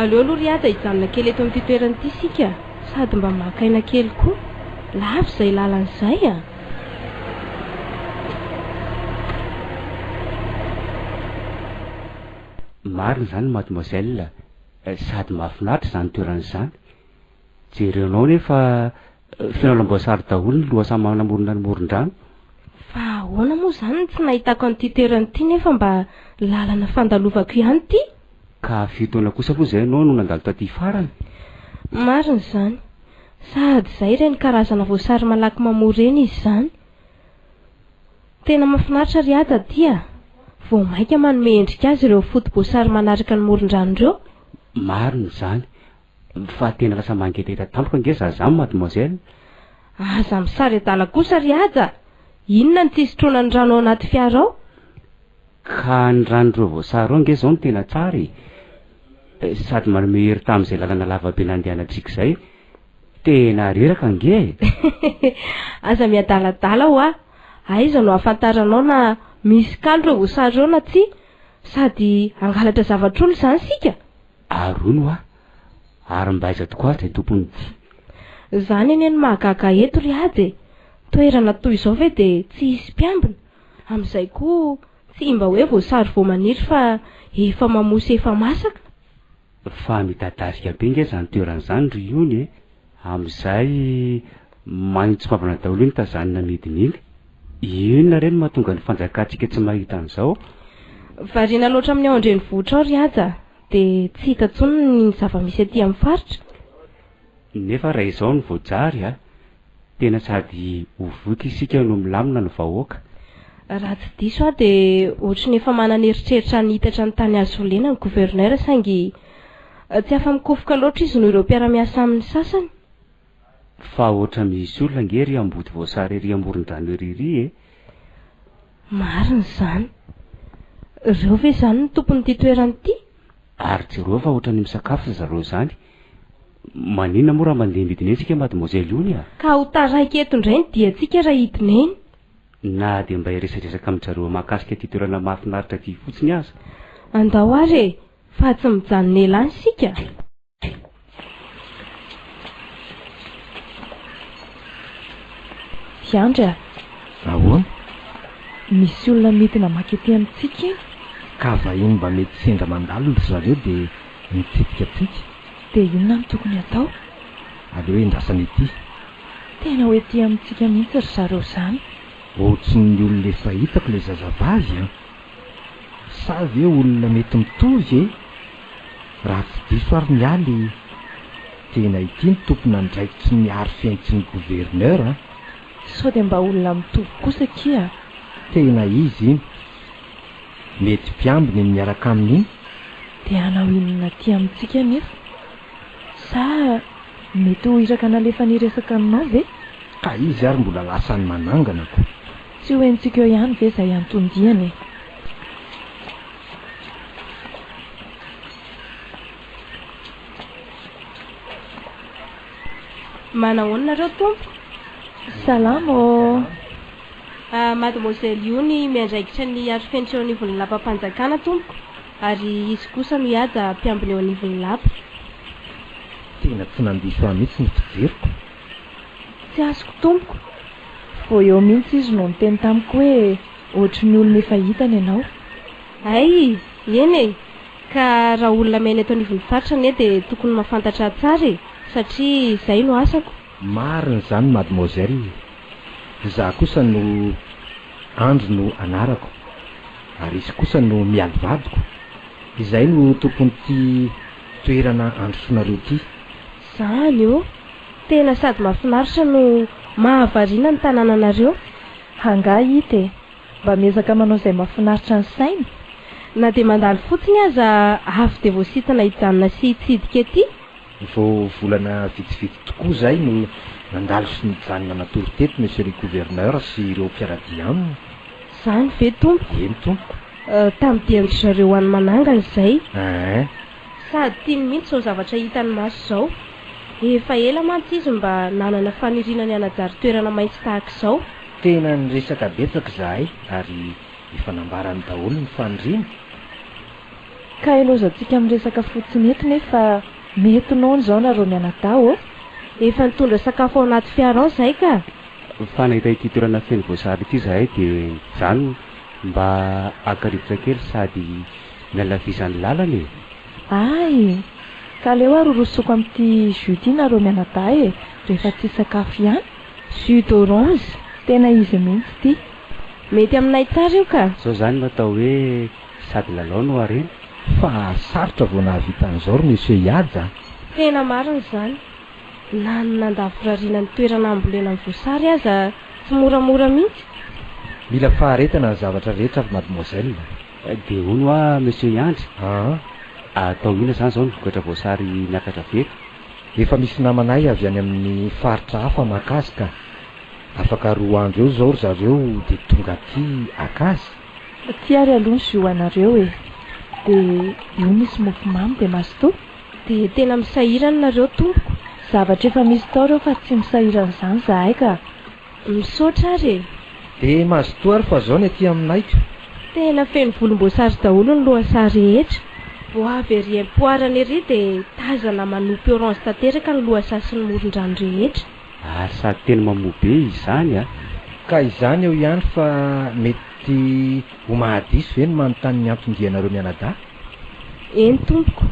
H: Aleo aloha ry Haja hijanona kely eto amin'ity toerana ity isika sady mba maka aina kely koa. Lava izay lalana izay a!
J: Marina izany mademoiselle, sady mahafinaritra izany toerana izany. Jerenao nefa feno alam-boasary daholo ny lohasaha manamorona ny moron-drano.
H: Fa ahoana moa izany no tsy nahitako an'ity toerana ity nefa mba lalana fandalovako ihany ity?
J: Ka firy taona kosa moa izay ianao no nandalo taty farany?
H: Marina izany. Sady izay ireny karazana voasary malaky mamoa ireny izy izany. Tena mahafinaritra ry Haja aty a! Vao mainka manome endrika azy ireo foto-boasary manaraka ny moron-drano ireo.
J: Marina izany. Fa tena lasa mangetaheta tampoka ange za zany mademoiselle.
H: Aza misary adala kosa ry Haja a! Inona no tsy hisotroana ny rano ao anaty fiara ao?
J: Ka ny ranon'ireo voasary ireo ange izao no tena tsara e! Sady manome hery tamin'izay lalana lava be nandehanantsika izay. Tena reraka ange
H: e! Aza miadaladala hoa! Aiza no ahafantaranao na misy kaly ireo voasary ireo na tsia? Sady hangalatra zavatr'olona izany isika?
J: Ary hono hoa, ary mba aiza tokoa ary izay tompon'ity?
H: Izany anie no mahagaga eto ry Haja e! Toerana toy izao ve dia tsy hisy mpiambina? Amin'izay koa tsy mba hoe voasary vao maniry fa efa mamoa sy efa masaka.
J: Fa midadasika be nge izany toerana izany ry Ony e! Amin'izay maintso mavana daholo iny tazanina amidiny iny. Inona re no mahatonga ny fanjakantsika tsy mahita an'izao?
H: Variana loatra amin'ny ao an-drenivohitra ao ry Haja dia tsy hita intsony ny zava-misy aty amin'ny faritra.
J: Nefa raha izao no voajary a! Tena sady ho voky isika no milamina ny vahoaka.
H: Raha tsy diso aho dia ohatry ny efa manana eritreritra hanitatra ny tany azo volena ny gouverneur saingy tsy afa-mikofoka loatra izy noho ireo mpiara-miasa aminy sasany.
J: Fa ohatra misy olona ange ery ambody voasary ery amoron-drano ery ery e!
H: Marina izany. Ireo ve izany no tompon'ity toerana ity?
J: Ary jereo fa ohatran'ny misakafo ry zareo izany. Maninona moa raha mandeha midina eny isika mademoiselle Ony a?
H: Ka ho taraiky eto indray ny diantsika raha hidina eny.
J: Na dia mba hiresadresaka amin-dry zareo mahakasika ity toerana mahafinaritra ity fotsiny aza.
H: Andao ary e! Fa tsy mijanona ela any isika.
I: Fiandry a!
F: Ahoana?
I: Misy olona midina maka ety amintsika iny.
F: Ka vahiny mba mety sendra mandalo ry zareo dia mitsidika antsika.
I: Dia inona no tokony hatao?
F: Aleo endrasana ety.
I: Tena ho ety amintsika mihitsy ry zareo izany.
F: Ohatrin'ny olona efa hitako ilay zazavavy an! Sa ve olona mety mitovy e? Raha tsy diso ary mialy, tena ity ny tompon'andraikitry ny arifenitry ny gouverneur an!
I: Sao dia mba olona mitovy kosa akia?
F: Tena izy iny. Mety mpiambina iny miaraka aminy iny.
I: Dia hanao inona aty amintsika anefa? Sa mety ho iraka nalefany hiresaka aminao ve?
F: Ka izy ary mbola lasa any manangana ko.
I: Tsy ho henontsika eo ihany ve izay anton-diany e?
H: Manahoana nareo tompoko?
I: Salama ô!
H: Ah, Mademoiselle io ny miandraikitra ny arofenitra eo anivon'ny lapam-panjakana tompoko, ary izy kosa no hihaja mpiambina eo anivon'ny lapa.
F: Tena tsy nandiso ahy mihitsy ny fijeriko.
H: Tsy azoko tompoko.
I: Vao eo mihitsy izy no niteny tamiko hoe ohatry ny olona efa hitany ianao.
H: Hay! Eny e! Ka raha olona miaina eto anivon'ny faritra anie dia tokony mahafantatra ahy tsara e! Satria izay no asako.
F: Marina izany mademoiselle. Izaho kosa no Andry no anarako. Ary izy kosa no Mialy vadiko. Izay no tompon'ity toerana androsoanareo ity.
H: Zany ô! Tena sady mahafinaritra no mahavariana ny tanànanareo.
I: Angaha hita e! Mba miezaka manao izay mahafinaritra ny saina.
H: Na dia mandalo fotsiny aza avy dia voasintona hijanona sy hitsidika ety.
F: Vao volana vitsivitsy tokoa izay no nandalo sy nijanona natory teto Monsieur le Gouverneur sy ireo mpiara-dia aminy.
H: Izany ve tompoko?
F: Eny tompoko.
H: Tamin'ny dian-dry zareo any Manangana izay.
F: Ein.
H: Sady tiany mihitsy izao zavatra hitany maso izao. Efa ela mantsy izy mba nanana faniriana ny hanajary toerana maitso tahaka izao.
F: Tena niresaka betsaka izahay ary efa nambarany daholo ny faniriany.
I: Ka ilaozantsika miresaka fotsiny eto nefa mety noana izao nareo mianadahy ô!
H: Efa nitondra sakafo ao anaty fiara ao zahay ka!
J: Fa nahita ity toerana feno voasary ity izahay dia nijanona mba haka rivotra kely sady miala vizan'ny lalana e!
I: Hay! Ka aleo ary horosoko amin'ity jus ity nareo mianadahy e, rehefa tsy hisakafo ihany.
H: Jus d'orange?
I: Tena izy mihitsy ity.
H: Mety aminay tsara io ka!
J: Zao zany no atao hoe sady lalao no harena.
F: Fa sarotra vao nahavita an'izao ry Monsieur Ihaja a!
H: Tena marina izany. Na ny nandavorariana ny toerana hambolena ny voasary aza tsy moramora mihitsy.
F: Mila faharetana ny zavatra rehetra ry Mademoiselle.
J: Dia hono hoa Monsieur Iandry,
F: Aa.
J: atao inona izany izao ny vokatra voasary miakatra avy eto?
F: Efa misy namanay avy any amin'ny faritra hafa maka azy ka. Afaka roa andro eo izao ry zareo dia tonga aty haka azy.
I: Ty ary aloha ny jus ho anareo e! Dia io misy mofomamy dia mazotoa.
H: Dia tena misahirana nareo tompoko.
I: Zavatra efa misy tao reo fa tsy misahirana izany zahay ka.
H: Misaotra ary e!
F: Dia mazotoa ary fa zao ny aty aminay ko.
H: Tena feno volomboasary daholo ny lohasaha rehetra. Vao avy ery Ampoarana ery dia tazana manopy orange tanteraka ny lohasaha sy ny morondrano rehetra.
J: Ary sady tena mamoa be izany a!
F: Ka izany eo ihany fa mety ho mahadiso ve ny manontany ny anton-dianareo mianadahy?
H: Eny tompoko,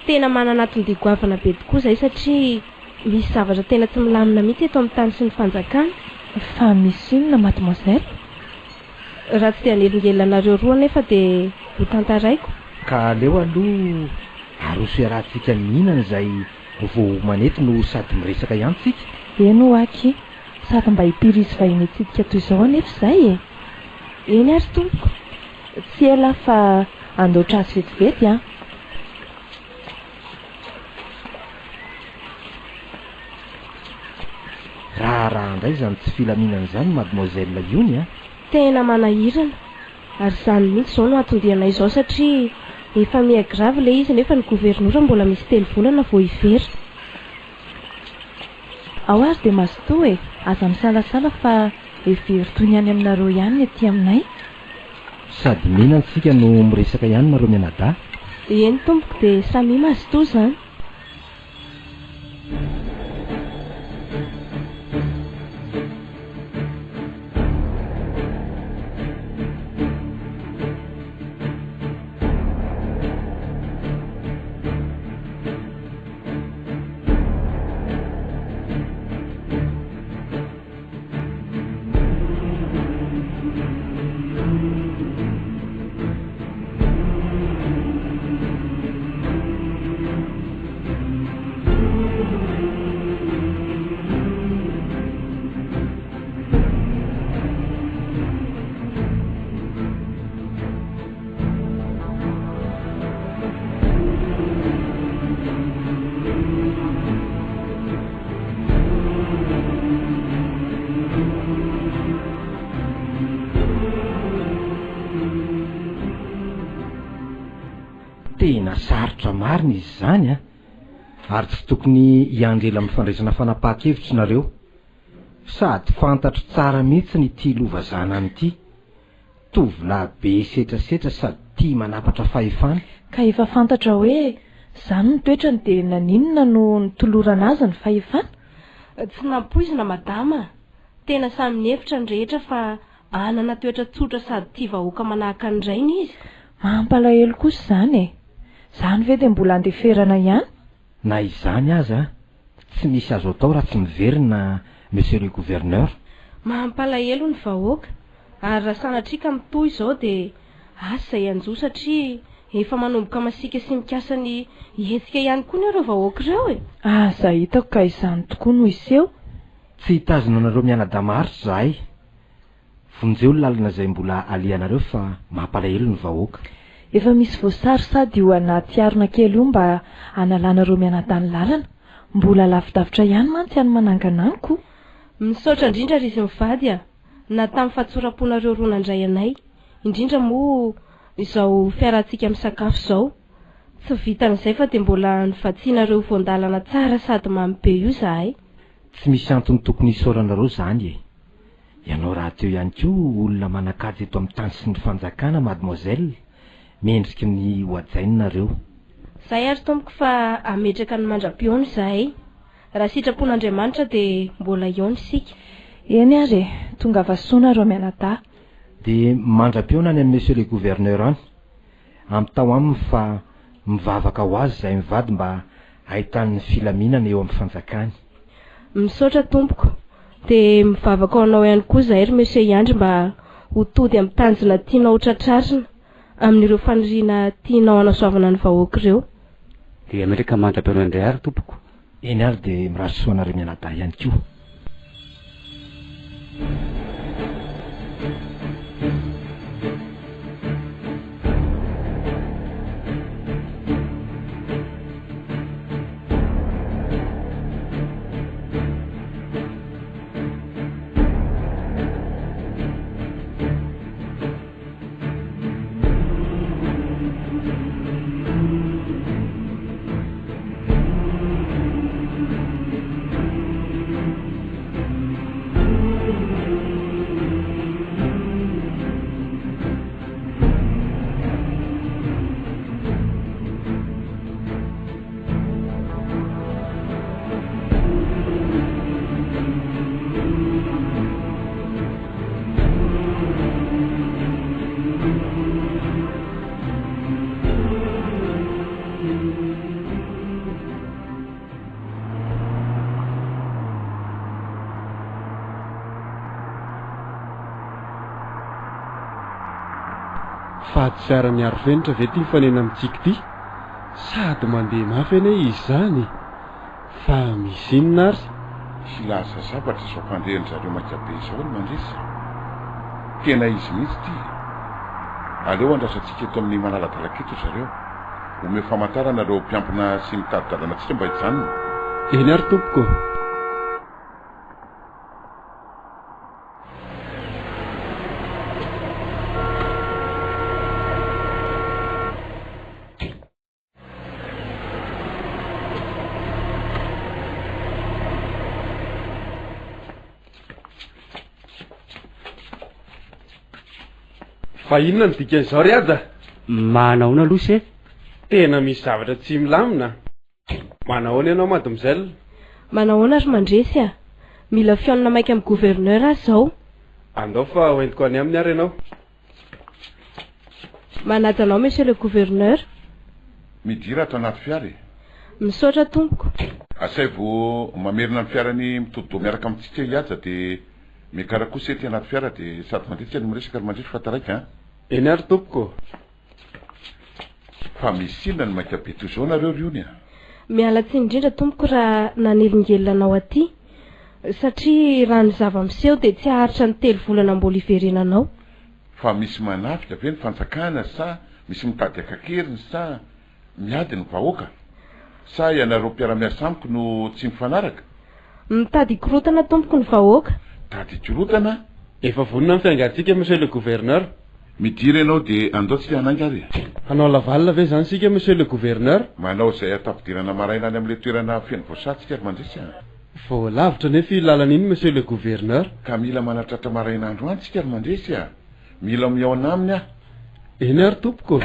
H: tena manana anton-dia goavana be tokoa izahay satria misy zavatra tena tsy milamina mihitsy eto amin'ny tany sy ny fanjakana.
I: Fa misy inona mademoiselle?
H: Raha tsy dia hanelingelina anareo roa anefa dia ho tantaraiko.
F: Ka aleo aloha aroso iarahantsika mihinana izay vao homana eto no sady miresaka ihany tsika.
I: Eny ho'a akia, sady mba impiry hisy vahiny hitsidika toy izao anefa izay e!
H: Eny ary tompoko.
I: Tsy ela aho fa handoatra azy vetivety an!
F: Raharaha indray izany tsy filaminana izany mademoiselle Iony a!
H: Tena manahirana. Ary izany mihitsy izao no anton-dianay izao satria efa miha grave ilay izy nefa ny governora mbola misy telo volana vao hiverina.
I: Ao ary dia mazotoa e! Aza misalasala fa hevero toy ny any aminareo ihany ny aty aminay.
F: Sady mihinana tsika no miresaka ihany nareo mianadahy.
H: Eny tompoko dia samia mazotoa izany.
F: Tena sarotra marina izy izany an! Ary tsy tokony hiandry ela amin'ny fandraisana fanapahan-kevitra nareo. Sady fantatro tsara mihitsiny ity lova zanany ity. Tovolahy be setrasetra sady tia manapatra fahefana.
I: Ka efa fantatra hoe zany ny toetrany dia naninona no nitolorana azy ny fahefana?
H: Tsy nampoizina madama a! Tena samy nihevitra ny rehetra fa hanana toetra tsotra sady tia vahoaka manahaka ny rainy izy.
I: Mampalahelo kosa izany e! Izany ve dia mbola andeferana ihany?
F: Na izany aza, tsy misy azo atao raha tsy miverina Monsieur le Gouverneur.
H: Mampalahelo ny vahoaka ary raha sanatria ka mitohy izao dia asa izay hanjo satria efa manomboka masiaka sy mikasa ny hihetsika ihany koa ny ireo vahoaka ireo e!
I: Aza hitako ka izany tokoa no hiseho.
F: Tsy hitazona anareo mianadahy maharitra izahay. Vonjeo ny lalana izay mbola alehanareo fa mampalahelo ny vahoaka.
I: Efa misy voasary sady io anaty harona kely io mba hanalana ireo mianadahy ny lalana. Mbola lavidavitra ihany mantsy any manangana any ko.
H: Misaotra indrindra ry izy mivady a! Na tamin'ny fahatsoram-ponareo roa nandray anay, indrindra moa izao fiarahantsika misakafo izao. Tsy vitan'izay fa dia mbola novatsianareo voan-dalana tsara sady mamy be io izahay.
F: Tsy misy antony tokony hisaoranareo izany e! Ianao rahateo ihany koa olona manan-kaja eto amin'ny tany sy ny fanjakana mademoiselle. mendriky ny ho hajaina nareo.
H: Zay ary tompoko fa hametraka ny mandra-pihaona izahay. Raha sitrapon'Andriamanitra dia mbola hihaona isika.
I: Eny ary e, tongava soa nareo mianadahy.
F: Dia mandra-pihaona any amin'i Monsieur le Gouverneur any. Ampitao aminy fa mivavaka ho azy izahay mivady mba hahitany ny filaminana eo amin'ny fanjakany.
H: Misaotra tompoko. Dia mivavaka ho anao ihany koa izahay ry Monsieur Iandry mba ho tody amin'ny tanjona tianao ho tratrarina amin'ireo faniriana tianao hanasoavana ny vahoaka ireo.
J: Dia ametraka mandra-pihaona indray ary tompoko.
F: Eny ary dia mirary soa anareo mianadahy ihany koa.
B: Fahatsiaran'i Arofenitra ve ity mifanena amintsika ity? Sady mandeha mafy anie izy izany e! Fa misy inona ary?
A: Hilaza zavatra izao fandehan-dry zareo maika be izao ry Mandresy a! Tena izy mihitsy ity e! Aleo andrasantsika eto amin'ny manala-dalaka eto ry zareo. Omeo famantarana ireo mpiambina sy mitari-dalana antsika mba hijanona.
B: Eny ary tompoko. Fa inona no dikan'izao ry Haja?
J: Manahoana aloha se?
B: Tena misy zavatra tsy milamina. Manahoana ianao mademoiselle?
H: Manahoana ry Mandresy a! Mila fihaonana maika amin'ny gouverneur aho izao.
B: Andao fa hoentiko any aminy ary ianao.
H: Manaja anao Monsieur le Gouverneur.
A: Midira ato anaty fiara e.
H: Misaotra tompoko.
A: Asaivo mamerina ny fiarany mitodi-doha miaraka amintsika i Haja dia miakara kosa ety anaty fiara dia sady mandeha tsika no miresaka ry Mandrindra fa taraiky an.
B: Eny ary tompoko.
A: Fa misy inona no maika be toy izao nareo ry Ony a?
H: Miala tsiny indrindra tompoko raha nanelingelina anao aty. Satria raha ny zava-miseho dia tsy haharitra ny telo volana mbola hiverenanao.
A: Fa misy manafika ve ny fanjakana sa misy mitady haka an-keriny sa miady ny vahoaka? Sa ianareo mpiara-miasa amiko no tsy mifanaraka?
H: Mitady hikorontana tompoko ny vahoaka.
A: Mitady hikorontana?
B: Efa vonona ny fiangantsika monsieur le gouverneur.
A: Midira ianao dia andao tsika hanainga ary e.
B: Hanao lavalina ve izany isika monsieur le gouverneur?
A: Manao izay hatafidirana maraina any amin'ilay toerana feno voasary tsika ry Mandresy a.
B: Vao lavitra anefa iny lalana iny monsieur le gouverneur.
A: Ka mila manatratra maraina andro any tsika ry Mandresy a! Mila mihaona aminy aho.
B: Eny ary tompoko.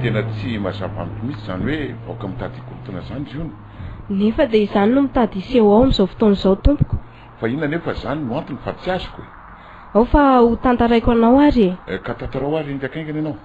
A: Tena tsy mazava amiko mihitsy izany hoe vahoaka mitady hikorontana izany ry Ony.
H: Nefa dia izany no mitady hiseho ao amin'izao fotoana izao tompoko.
A: Fa inona anefa izany no antony fa tsy azoko e?
H: Ao fa ho tantaraiko anao ary
A: e. Ka tantarao ary haingankaingana ianao.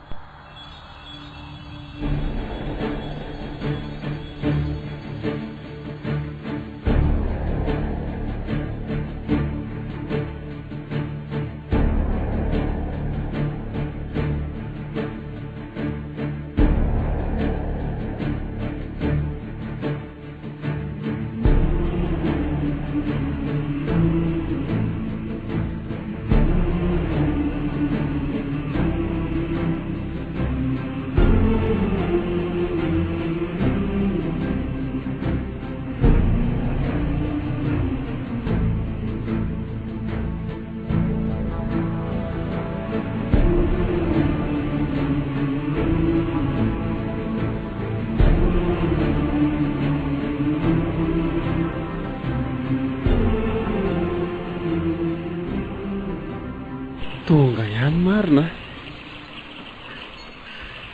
B: miverina a.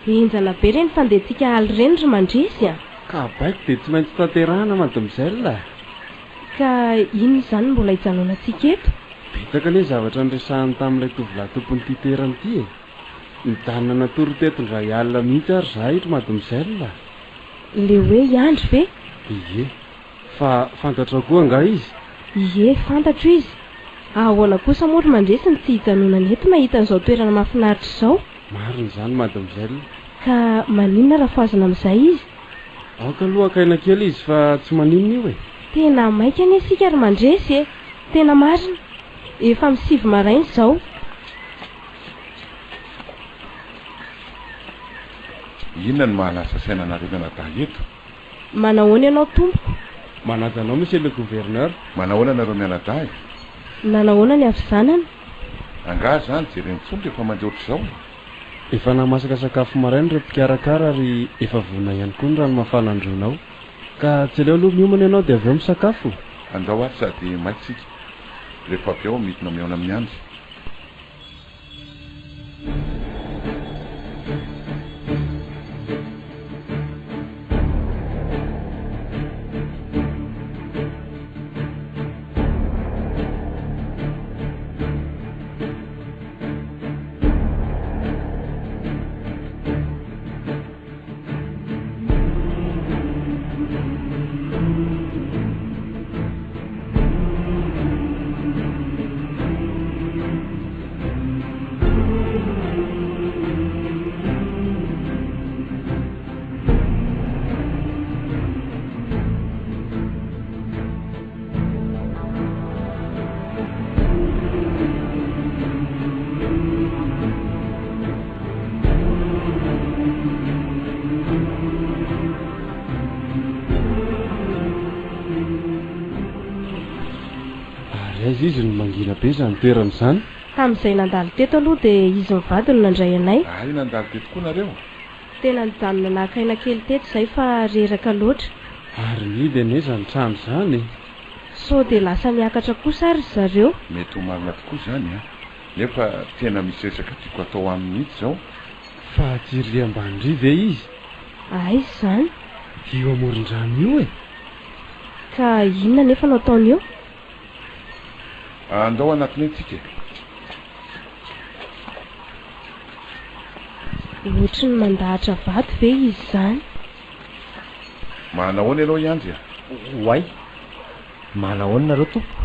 H: Henjana be ireny fandehantsika aly ireny ry Mandresy a!
B: Ka baiko dia tsy maintsy tanterahana mademoiselle a!
H: Ka inona izany no mbola hijanonantsika eto?
B: Betsaka anie ny zavatra niresahany tamin'ilay tovolahy tompon'ity toerana ity e! Nijanona natory teto indray alina mihitsy ary izahay ry mademoiselle a!
H: Le hoe hiandry ve?
B: Ie. Fa fantatrao koa angaha izy?
H: Ie, fantatro izy. Ahoana kosa moa ry Mandresy no tsy hijanonana eto mahita an'izao toerana mahafinaritra izao?
B: Marina izany mademoiselle.
H: Ka maninona raha fohazina amin'izay izy?
B: Aoka aloha haka aina kely izy fa tsy maninona io e!
H: Tena maika anie isika ry Mandresy e! Tena marina. Efa amin'ny sivy maraina izao.
A: Inona no mahalasa saina anareo mianadahy eto?
H: Manahoana ianao tompoko?
B: Manaja anao monsieur le gouverneur.
A: Manahoana nareo mianadahy?
H: Nanahoana ny havizanana?
A: Angaha zany jerena intsony rehefa mandeha ohatr'izao e?
B: Efa nahamasaka sakafo maraina ireo mpikarakara ary efa vonona ihany koa ny rano mafana androanao. Ka tsy aleo aloha miomana ianao dia avy eo misakafo?
A: Andao ary sady maika isika. Rehefa avy eo midina mihaona amin'i Andry.
B: Ary aiza izy no mangina be izany toerana izany?
H: Tamin'izay nandalo teto aloha dia izy mivady no nandray anay.
A: Hay nandalo teto koa nareo?
H: Tena nijanona naka aina kely teto izay fa reraka loatra.
B: Ary nihidy anie izany trano izany e!
H: Sao dia lasa niakatra kosa ary ry zareo?
A: Mety ho marina tokoa izany an! Nefa tena misy resaka tiako atao aminy mihitsy izao.
B: Fa tsy ry ambany ry ve izy?
H: Aiza izany?
B: Io amoron-drano io e!
H: Ka inona anefa no ataony eo?
A: Andao hanatona eny tsika e!
H: Ohatry ny mandahatra vato ve izy izany?
A: Manahoana ianao i Andry a?
F: Oay! Manahoana nareo tompoko?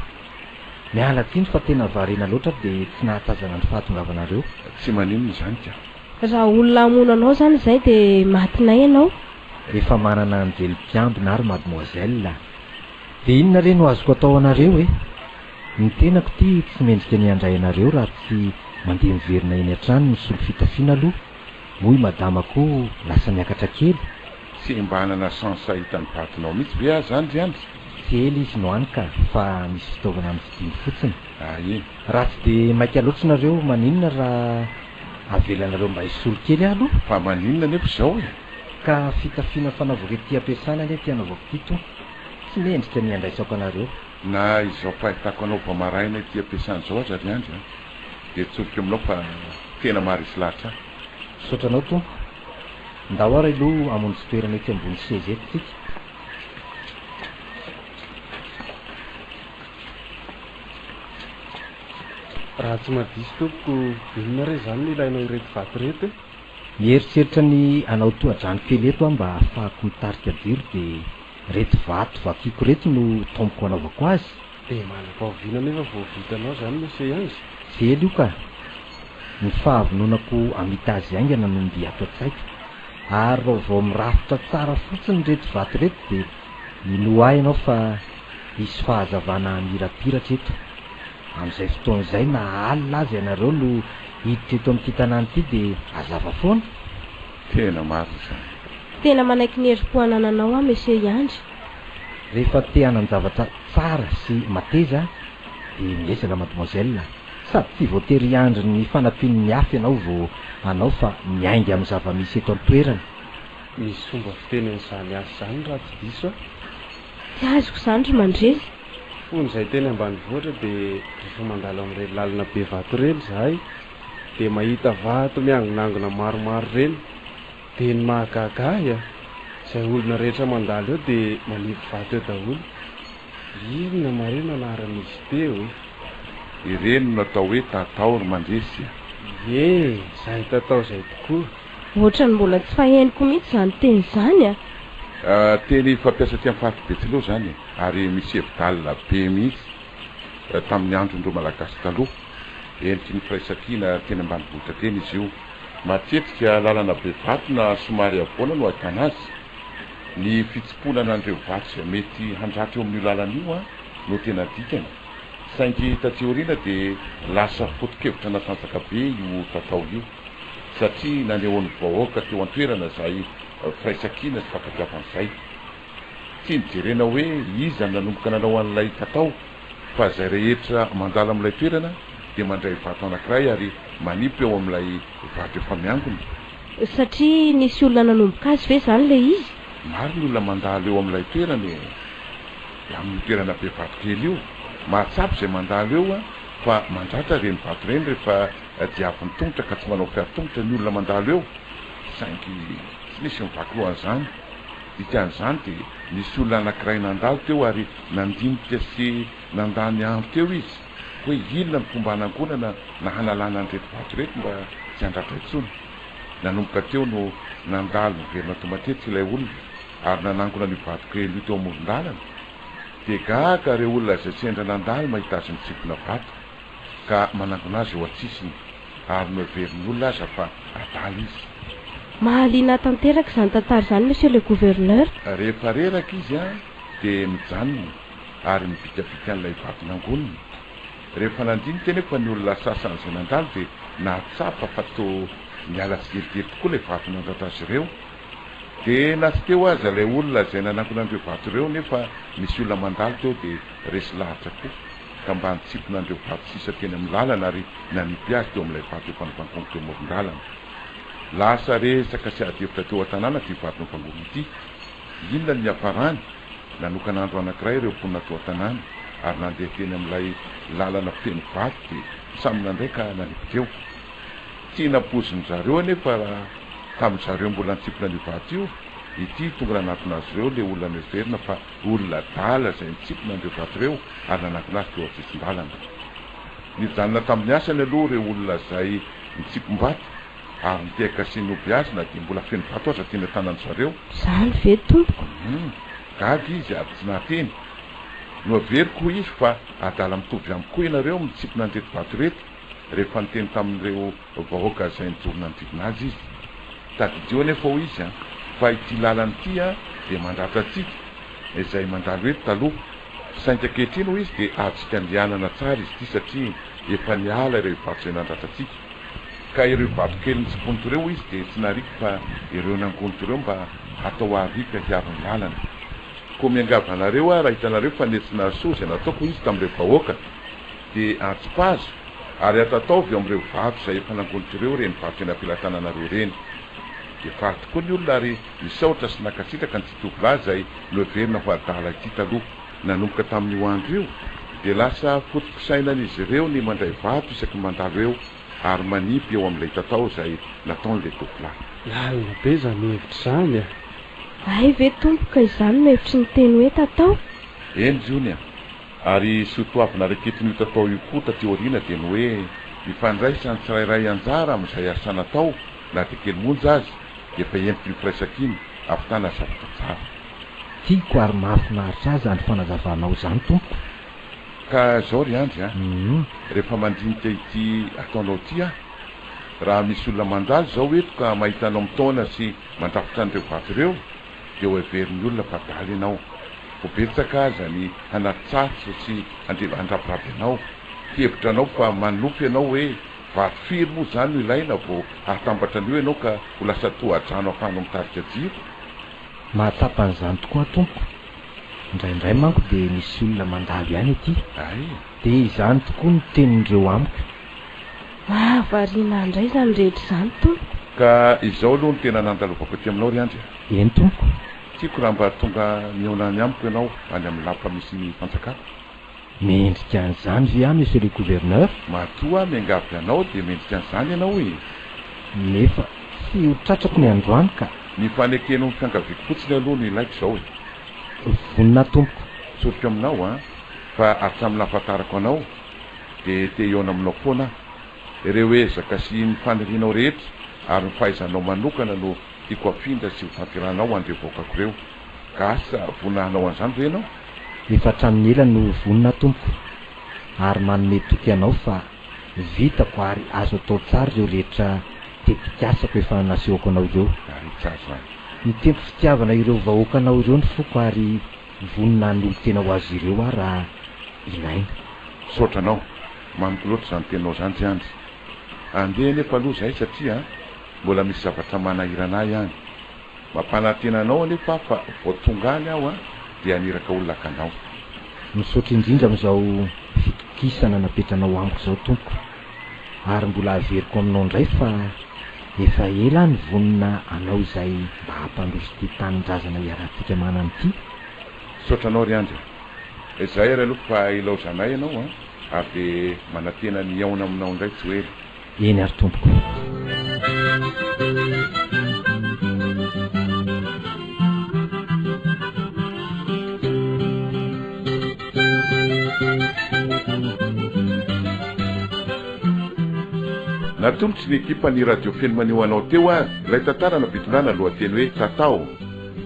F: Miala tsiny fa tena variana loatra aho dia tsy nahatazana ny fahatongavanareo.
A: Tsy maninona izany ka.
H: Raha olona hamono anao izany izay dia matinay ianao.
F: Efa manana anjely mpiambina ary mademoiselle a! Dia inona re no azoko atao anareo e? Ny tenako ity tsy mendrika ny handray anareo raha tsy mandeha miverina eny an-trano misolo fitafiana aloha, moa i madama koa lasa niakatra kely?
A: Tsy mba hanana chance hahita ny vadinao mihitsy ve aho zany ry Andry?
F: Tsy ela izy no any ka, fa misy fitaovana novidiany fotsiny.
A: Ae.
F: Raha tsy dia maika loatra nareo maninona raha avelanareo mba hisolo kely aho aloha?
A: Fa maninona anefa izao e?
F: Ka fitafiana fanaovako ety am-piasana anie ity anaovako ity tompoko. Tsy mendrika ny handraisako anareo.
A: Na izao fahitako anao vao maraina ety am-piasana izao aza ry Andry an, dia tsoriko aminao fa tena maharesy lahatra ahy.
F: Misaotra anao tompoko. Ndao ary aloha hamonjy toerana etsy ambony seza eto tsika.
B: Raha tsy mahadiso tompoko, inona re izany no ilainao ireto vato ireto e?
F: Mieritreritra ny hanao tohadrano kely eto aho mba hahafahako mitarika jiro dia reto vato vakiako ireto no taomiko hanaovako azy.
B: Dia manam-pahoviana anefa vao vitanao izany Monsieur Andry?
F: Tsy ela io ka! Ny fahavononako hamita azy haingana no mby ato an-tsaiko. Ary raha vao mirafitra tsara fotsiny ireto vato ireto dia minoa ahy ianao fa hisy fahazavana hamirapiratra eto. Amin'izay fotoana izay na alina aza ianareo no hiditra eto amin'ity tanàna ity dia hazava foana.
A: Tena marina izany.
H: Tena manaiky ny herim-po anananao aho Monsieur Iandry.
F: Rehefa te hanan-javatra tsara sy mateza dia miezaka mademoiselle a! Sady tsy voatery hiandry ny fanampian'ny hafa ianao vao hanao fa miainga amin'ny zava-misy eto an-toerana.
B: Misy fomba fiteny an'izany asa izany raha tsy diso aho.
H: Tsy azoko izany ry Mandresy.
B: Fony izahay teny ambanivohitra dia rehefa mandalo amin'ireny lalana be vato ireny izahay. Dia mahita vato miangonangona maromaro ireny. Dia ny mahagaga ahy a! Izay olona rehetra mandalo eo dia manipy vato eo daholo. Inona marina anaran'izy teo e?
A: Ireny no atao hoe tatao ry Mandresy a!
B: Ie, izay tatao izay tokoa.
H: Ohatran'ny mbola tsy fahenoko mihitsy izany teny izany a!
A: Teny fampiasa aty amin'ny faritry Betsileo izany e! Ary misy hevi-dalina be mihitsy tamin'ny andron'ireo Malagasy taloha. Endriky ny firaisankina teny ambanivohitra teny izy io. Matetika lalana be vato na somary havoana no ahitana azy. Ny fitsimponana an'ireo vato izay mety handratra eo amin'io lalana io no tena dikany. Saingy taty aoriana dia lasa foto-kevitra natanjaka be io tatao io. Satria nanehoan'ny vahoaka teo an-toerana izay firaisankina sy fankatiavana izay. Tsy nijerena hoe iza no nanomboka nanao an'ilay tatao fa izay rehetra mandalo amin'ilay toerana dia mandray vato anankiray ary manipy eo amin'ilay vato efa miangona.
H: Satria nisy olona nanomboka azy ve izany ilay izy?
A: Maro ny olona mandalo eo amin'ilay toerana e! Amin'io toerana be vato kely io. Mahatsapa izay mandalo eo fa mandratra ireny vato ireny rehefa diavin'ny tongotra ka tsy manao fiaro-tongotra ny olona mandalo eo. Saingy tsy nisy nivaky loha an'izany. Dikan'izany dia nisy olona anankiray nandalo teo ary nandinika sy nandany andro teo izy hoe inona ny fomba hanangonana na hanalana an'ireto vato ireto mba tsy handratra intsony. Nanomboka teo no nandalo niverina tao matetika ilay olona ary nanangona an'io vato kely io teo amoron-dalana. Dia gaga ireo olona izay sendra nandalo mahita azy mitsimpona vato ka manangona azy eo an-tsisiny. ary noheverin'ny olona aza fa adala izy.
H: Mahaliana tanteraka izany tantara izany Monsieur le Gouverneur.
A: Rehefa reraka izy dia mijanona ary mibikabika an'ilay vato nangoniny. Rehefa nandinika anefa ny olona sasany izay nandalo dia nahatsapa fa toa niala tsikelikely tokoa ilay vato nandratra azy ireo. Dia na tsy teo aza ilay olona izay nanangona an'ireo vato ireo nefa nisy olona mandalo teo dia resy lahatra koa. ka mba nitsimpona an'ireo vato sisa teny amin'ny lalana ary nanipy azy teo amin'ilay vato efa nivangongo teo amoron-dalana. Lasa resaka sy ady hevitra teo an-tanàna ity vato nivangongo ity. Inona no niafarany? Nanokana andro anankiray ireo mponina teo an-tanàna ary nandeha teny amin'ilay lalana feno vato dia samy nandray ka nanipy teo. Tsy nampoizin-dry zareo anefa raha tamin-dry zareo mbola nitsimpona an'io vato io, ity tonga nanatona azy ireo ilay olona noheverina fa Olona adala izay nitsimpona an'ireo vato ireo ary nanangona azy teo an-tsisin-dalana. Nijanona tamin'ny asany aloha ireo olona izay nitsimpom-bato ary nitehaka sy nioby azy na dia mbola feno vato aza teny an-tanan-dry zareo.
H: Izany ve tompoko?
A: Hum. Gaga izy ary tsy nahateny. Noheveriko hoy izy fa adala mitovy amiko koa ianareo mitsimpona an'ireto vato ireto rehefa niteny tamin'ireo vahoaka izay nijoro nanodidina azy izy. Tadidio anefa hoy izy an, fa ity lalana ity an dia mandratra antsika izay mandalo eto taloha. Saingy ankehitriny hoy izy dia azontsika andehanana tsara izy ity satria efa niala ireo vato izay nandratra antsika. Ka ireo vato kely nitsimponiko ireo hoy izy dia tsy nariako fa ireo nangoniko ireo mba hatao ariaka hiaro ny lalana. Koa miangavy anareo aho raha hitanareo fa nety nahasoa izay nataoko hoy izy tamin'ireo vahoaka dia antsipazo Ary atataovy eo amin'ireo vato izay efa nangoniko ireo ireny vato eny am-pelatananareo ireny. Dia faly tokoa ny olona ary nisaotra sy nankasitraka an'ity tovolahy izay noheverina ho adala ity taloha. Nanomboka tamin'io andro io, dia lasa foto-pisainan'izy ireo ny mandray vato isaky ny mandalo eo ary manipy eo amin'ilay tatao izay nataon'ilay tovolahy.
B: Lalina be izany hevitra izany a!
H: Hay ve tompoko ka izany no hevitry ny teny hoe tatao?
A: Eny Jony a! Ary soatoavina raiketin'io tatao io koa taty aoriana dia ny hoe ny fandraisan'ny tsirairay anjara amin'izay asa natao na dia kely monja aza dia efa endriky ny firaisankina ahavitana zavatra tsara.
F: Tiako ary mahafinaritra ahy izany fanazavanao izany tompoko.
A: Ka izao ry Andry a! Rehefa mandinika ity ataonao ity aho, raha misy olona mandalo izao eto ka mahita anao mitaona sy mandrafitra an'ireo vato ireo dia ho heverin'ny olona fa adala ianao. Ho betsaka aza ny hanatsatso sy handrabiraby anao. Hihevitra anao fa manonofy ianao hoe vato firy moa izany no ilaina vao hahatambatra an'io ianao ka ho lasa tohadrano ahafahanao mitarika jiro?
F: Mahatsapa an'izany tokoa aho tompoko. Indraindray manko dia misy olona mandalo ihany aty.
A: Ay!
F: Dia izany tokoa no tenin'ireo amiko.
H: Mahavariana ahy indray izany rehetra izany tompoko.
A: Ka izao aloha no tena nandalovako aty aminao ry Andry a!
F: Eny tompoko.
A: Tiako raha mba tonga mihaona any amiko ianao, any amin'ny lapa misy ny fanjakako.
F: Mendrika an'izany ve aho Monsieur le Gouverneur?
A: Matoa aho miangavy anao dia mendrika an'izany ianao e!
F: Nefa tsy ho tratrako ny androany ka.
A: Ny fanekenao ny fiangaviako fotsiny aloha no ilaiko izao e!
F: Vonona tompoko.
A: Tsoriko aminao an, fa hatramin'ny nahafantarako anao dia te hihaona aminao foana aho. Ireo ezaka sy ny fanirianao rehetra ary ny fahaizanao manokana no tiako hafindra sy ho tanterahanao ho an'ireo vahoakako ireo. Ka asa vonona hanao an'izany ve ianao?
F: Efa hatramin'ny ela no vonona tompoko ary manome toky anao fa vitako ary azo atao tsara ireo rehetra tetikasako efa nasehoko anao ireo.
A: Ary tsara izany.
F: Mitempo fitiavana ireo vahoakanao ireo ny foko ary vonona hanolo-tena ho azy ireo aho raha ilaina.
A: Misaotra anao. Mamiko loatra izany teninao izany ry Andry. Andeha anefa aloha izahay satria mbola misy zavatra manahirana ahy any. Mampanantena anao anefa aho fa vao tonga any aho dia haniraka olona haka anao.
F: Misaotra indrindra amin'izao fitokisana napetranao amiko izao tompoko. Ary mbola averiko aminao indray fa efa ela aho nivonona hanao izay mba hampandroso ity tanindrazana iarahantsika manana ity.
A: Misaotra anao ry Andry a! Izay ary aloha fa ilaozanay ianao an! Ary dia manantena ny hihaona aminao indray tsy ho ela.
F: Eny ary tompoko.
A: Natolotry ny ekipan'ny Radio Feno Maneho anao teo ary ilay tantara nampitondrana lohateny hoe Tatao,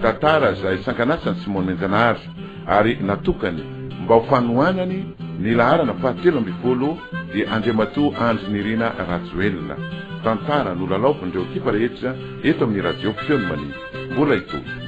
A: tantara izay sanganasan'i Simon Menjanahary ary natokany mba ho fanohanany ny laharana faha 13 dia Andriamatoa Andry Nirina Rajoelina. Tantara nolalaovin'ireo ekipa rehetra eto amin'ny Radio Feo Mania. Mbola hitohy.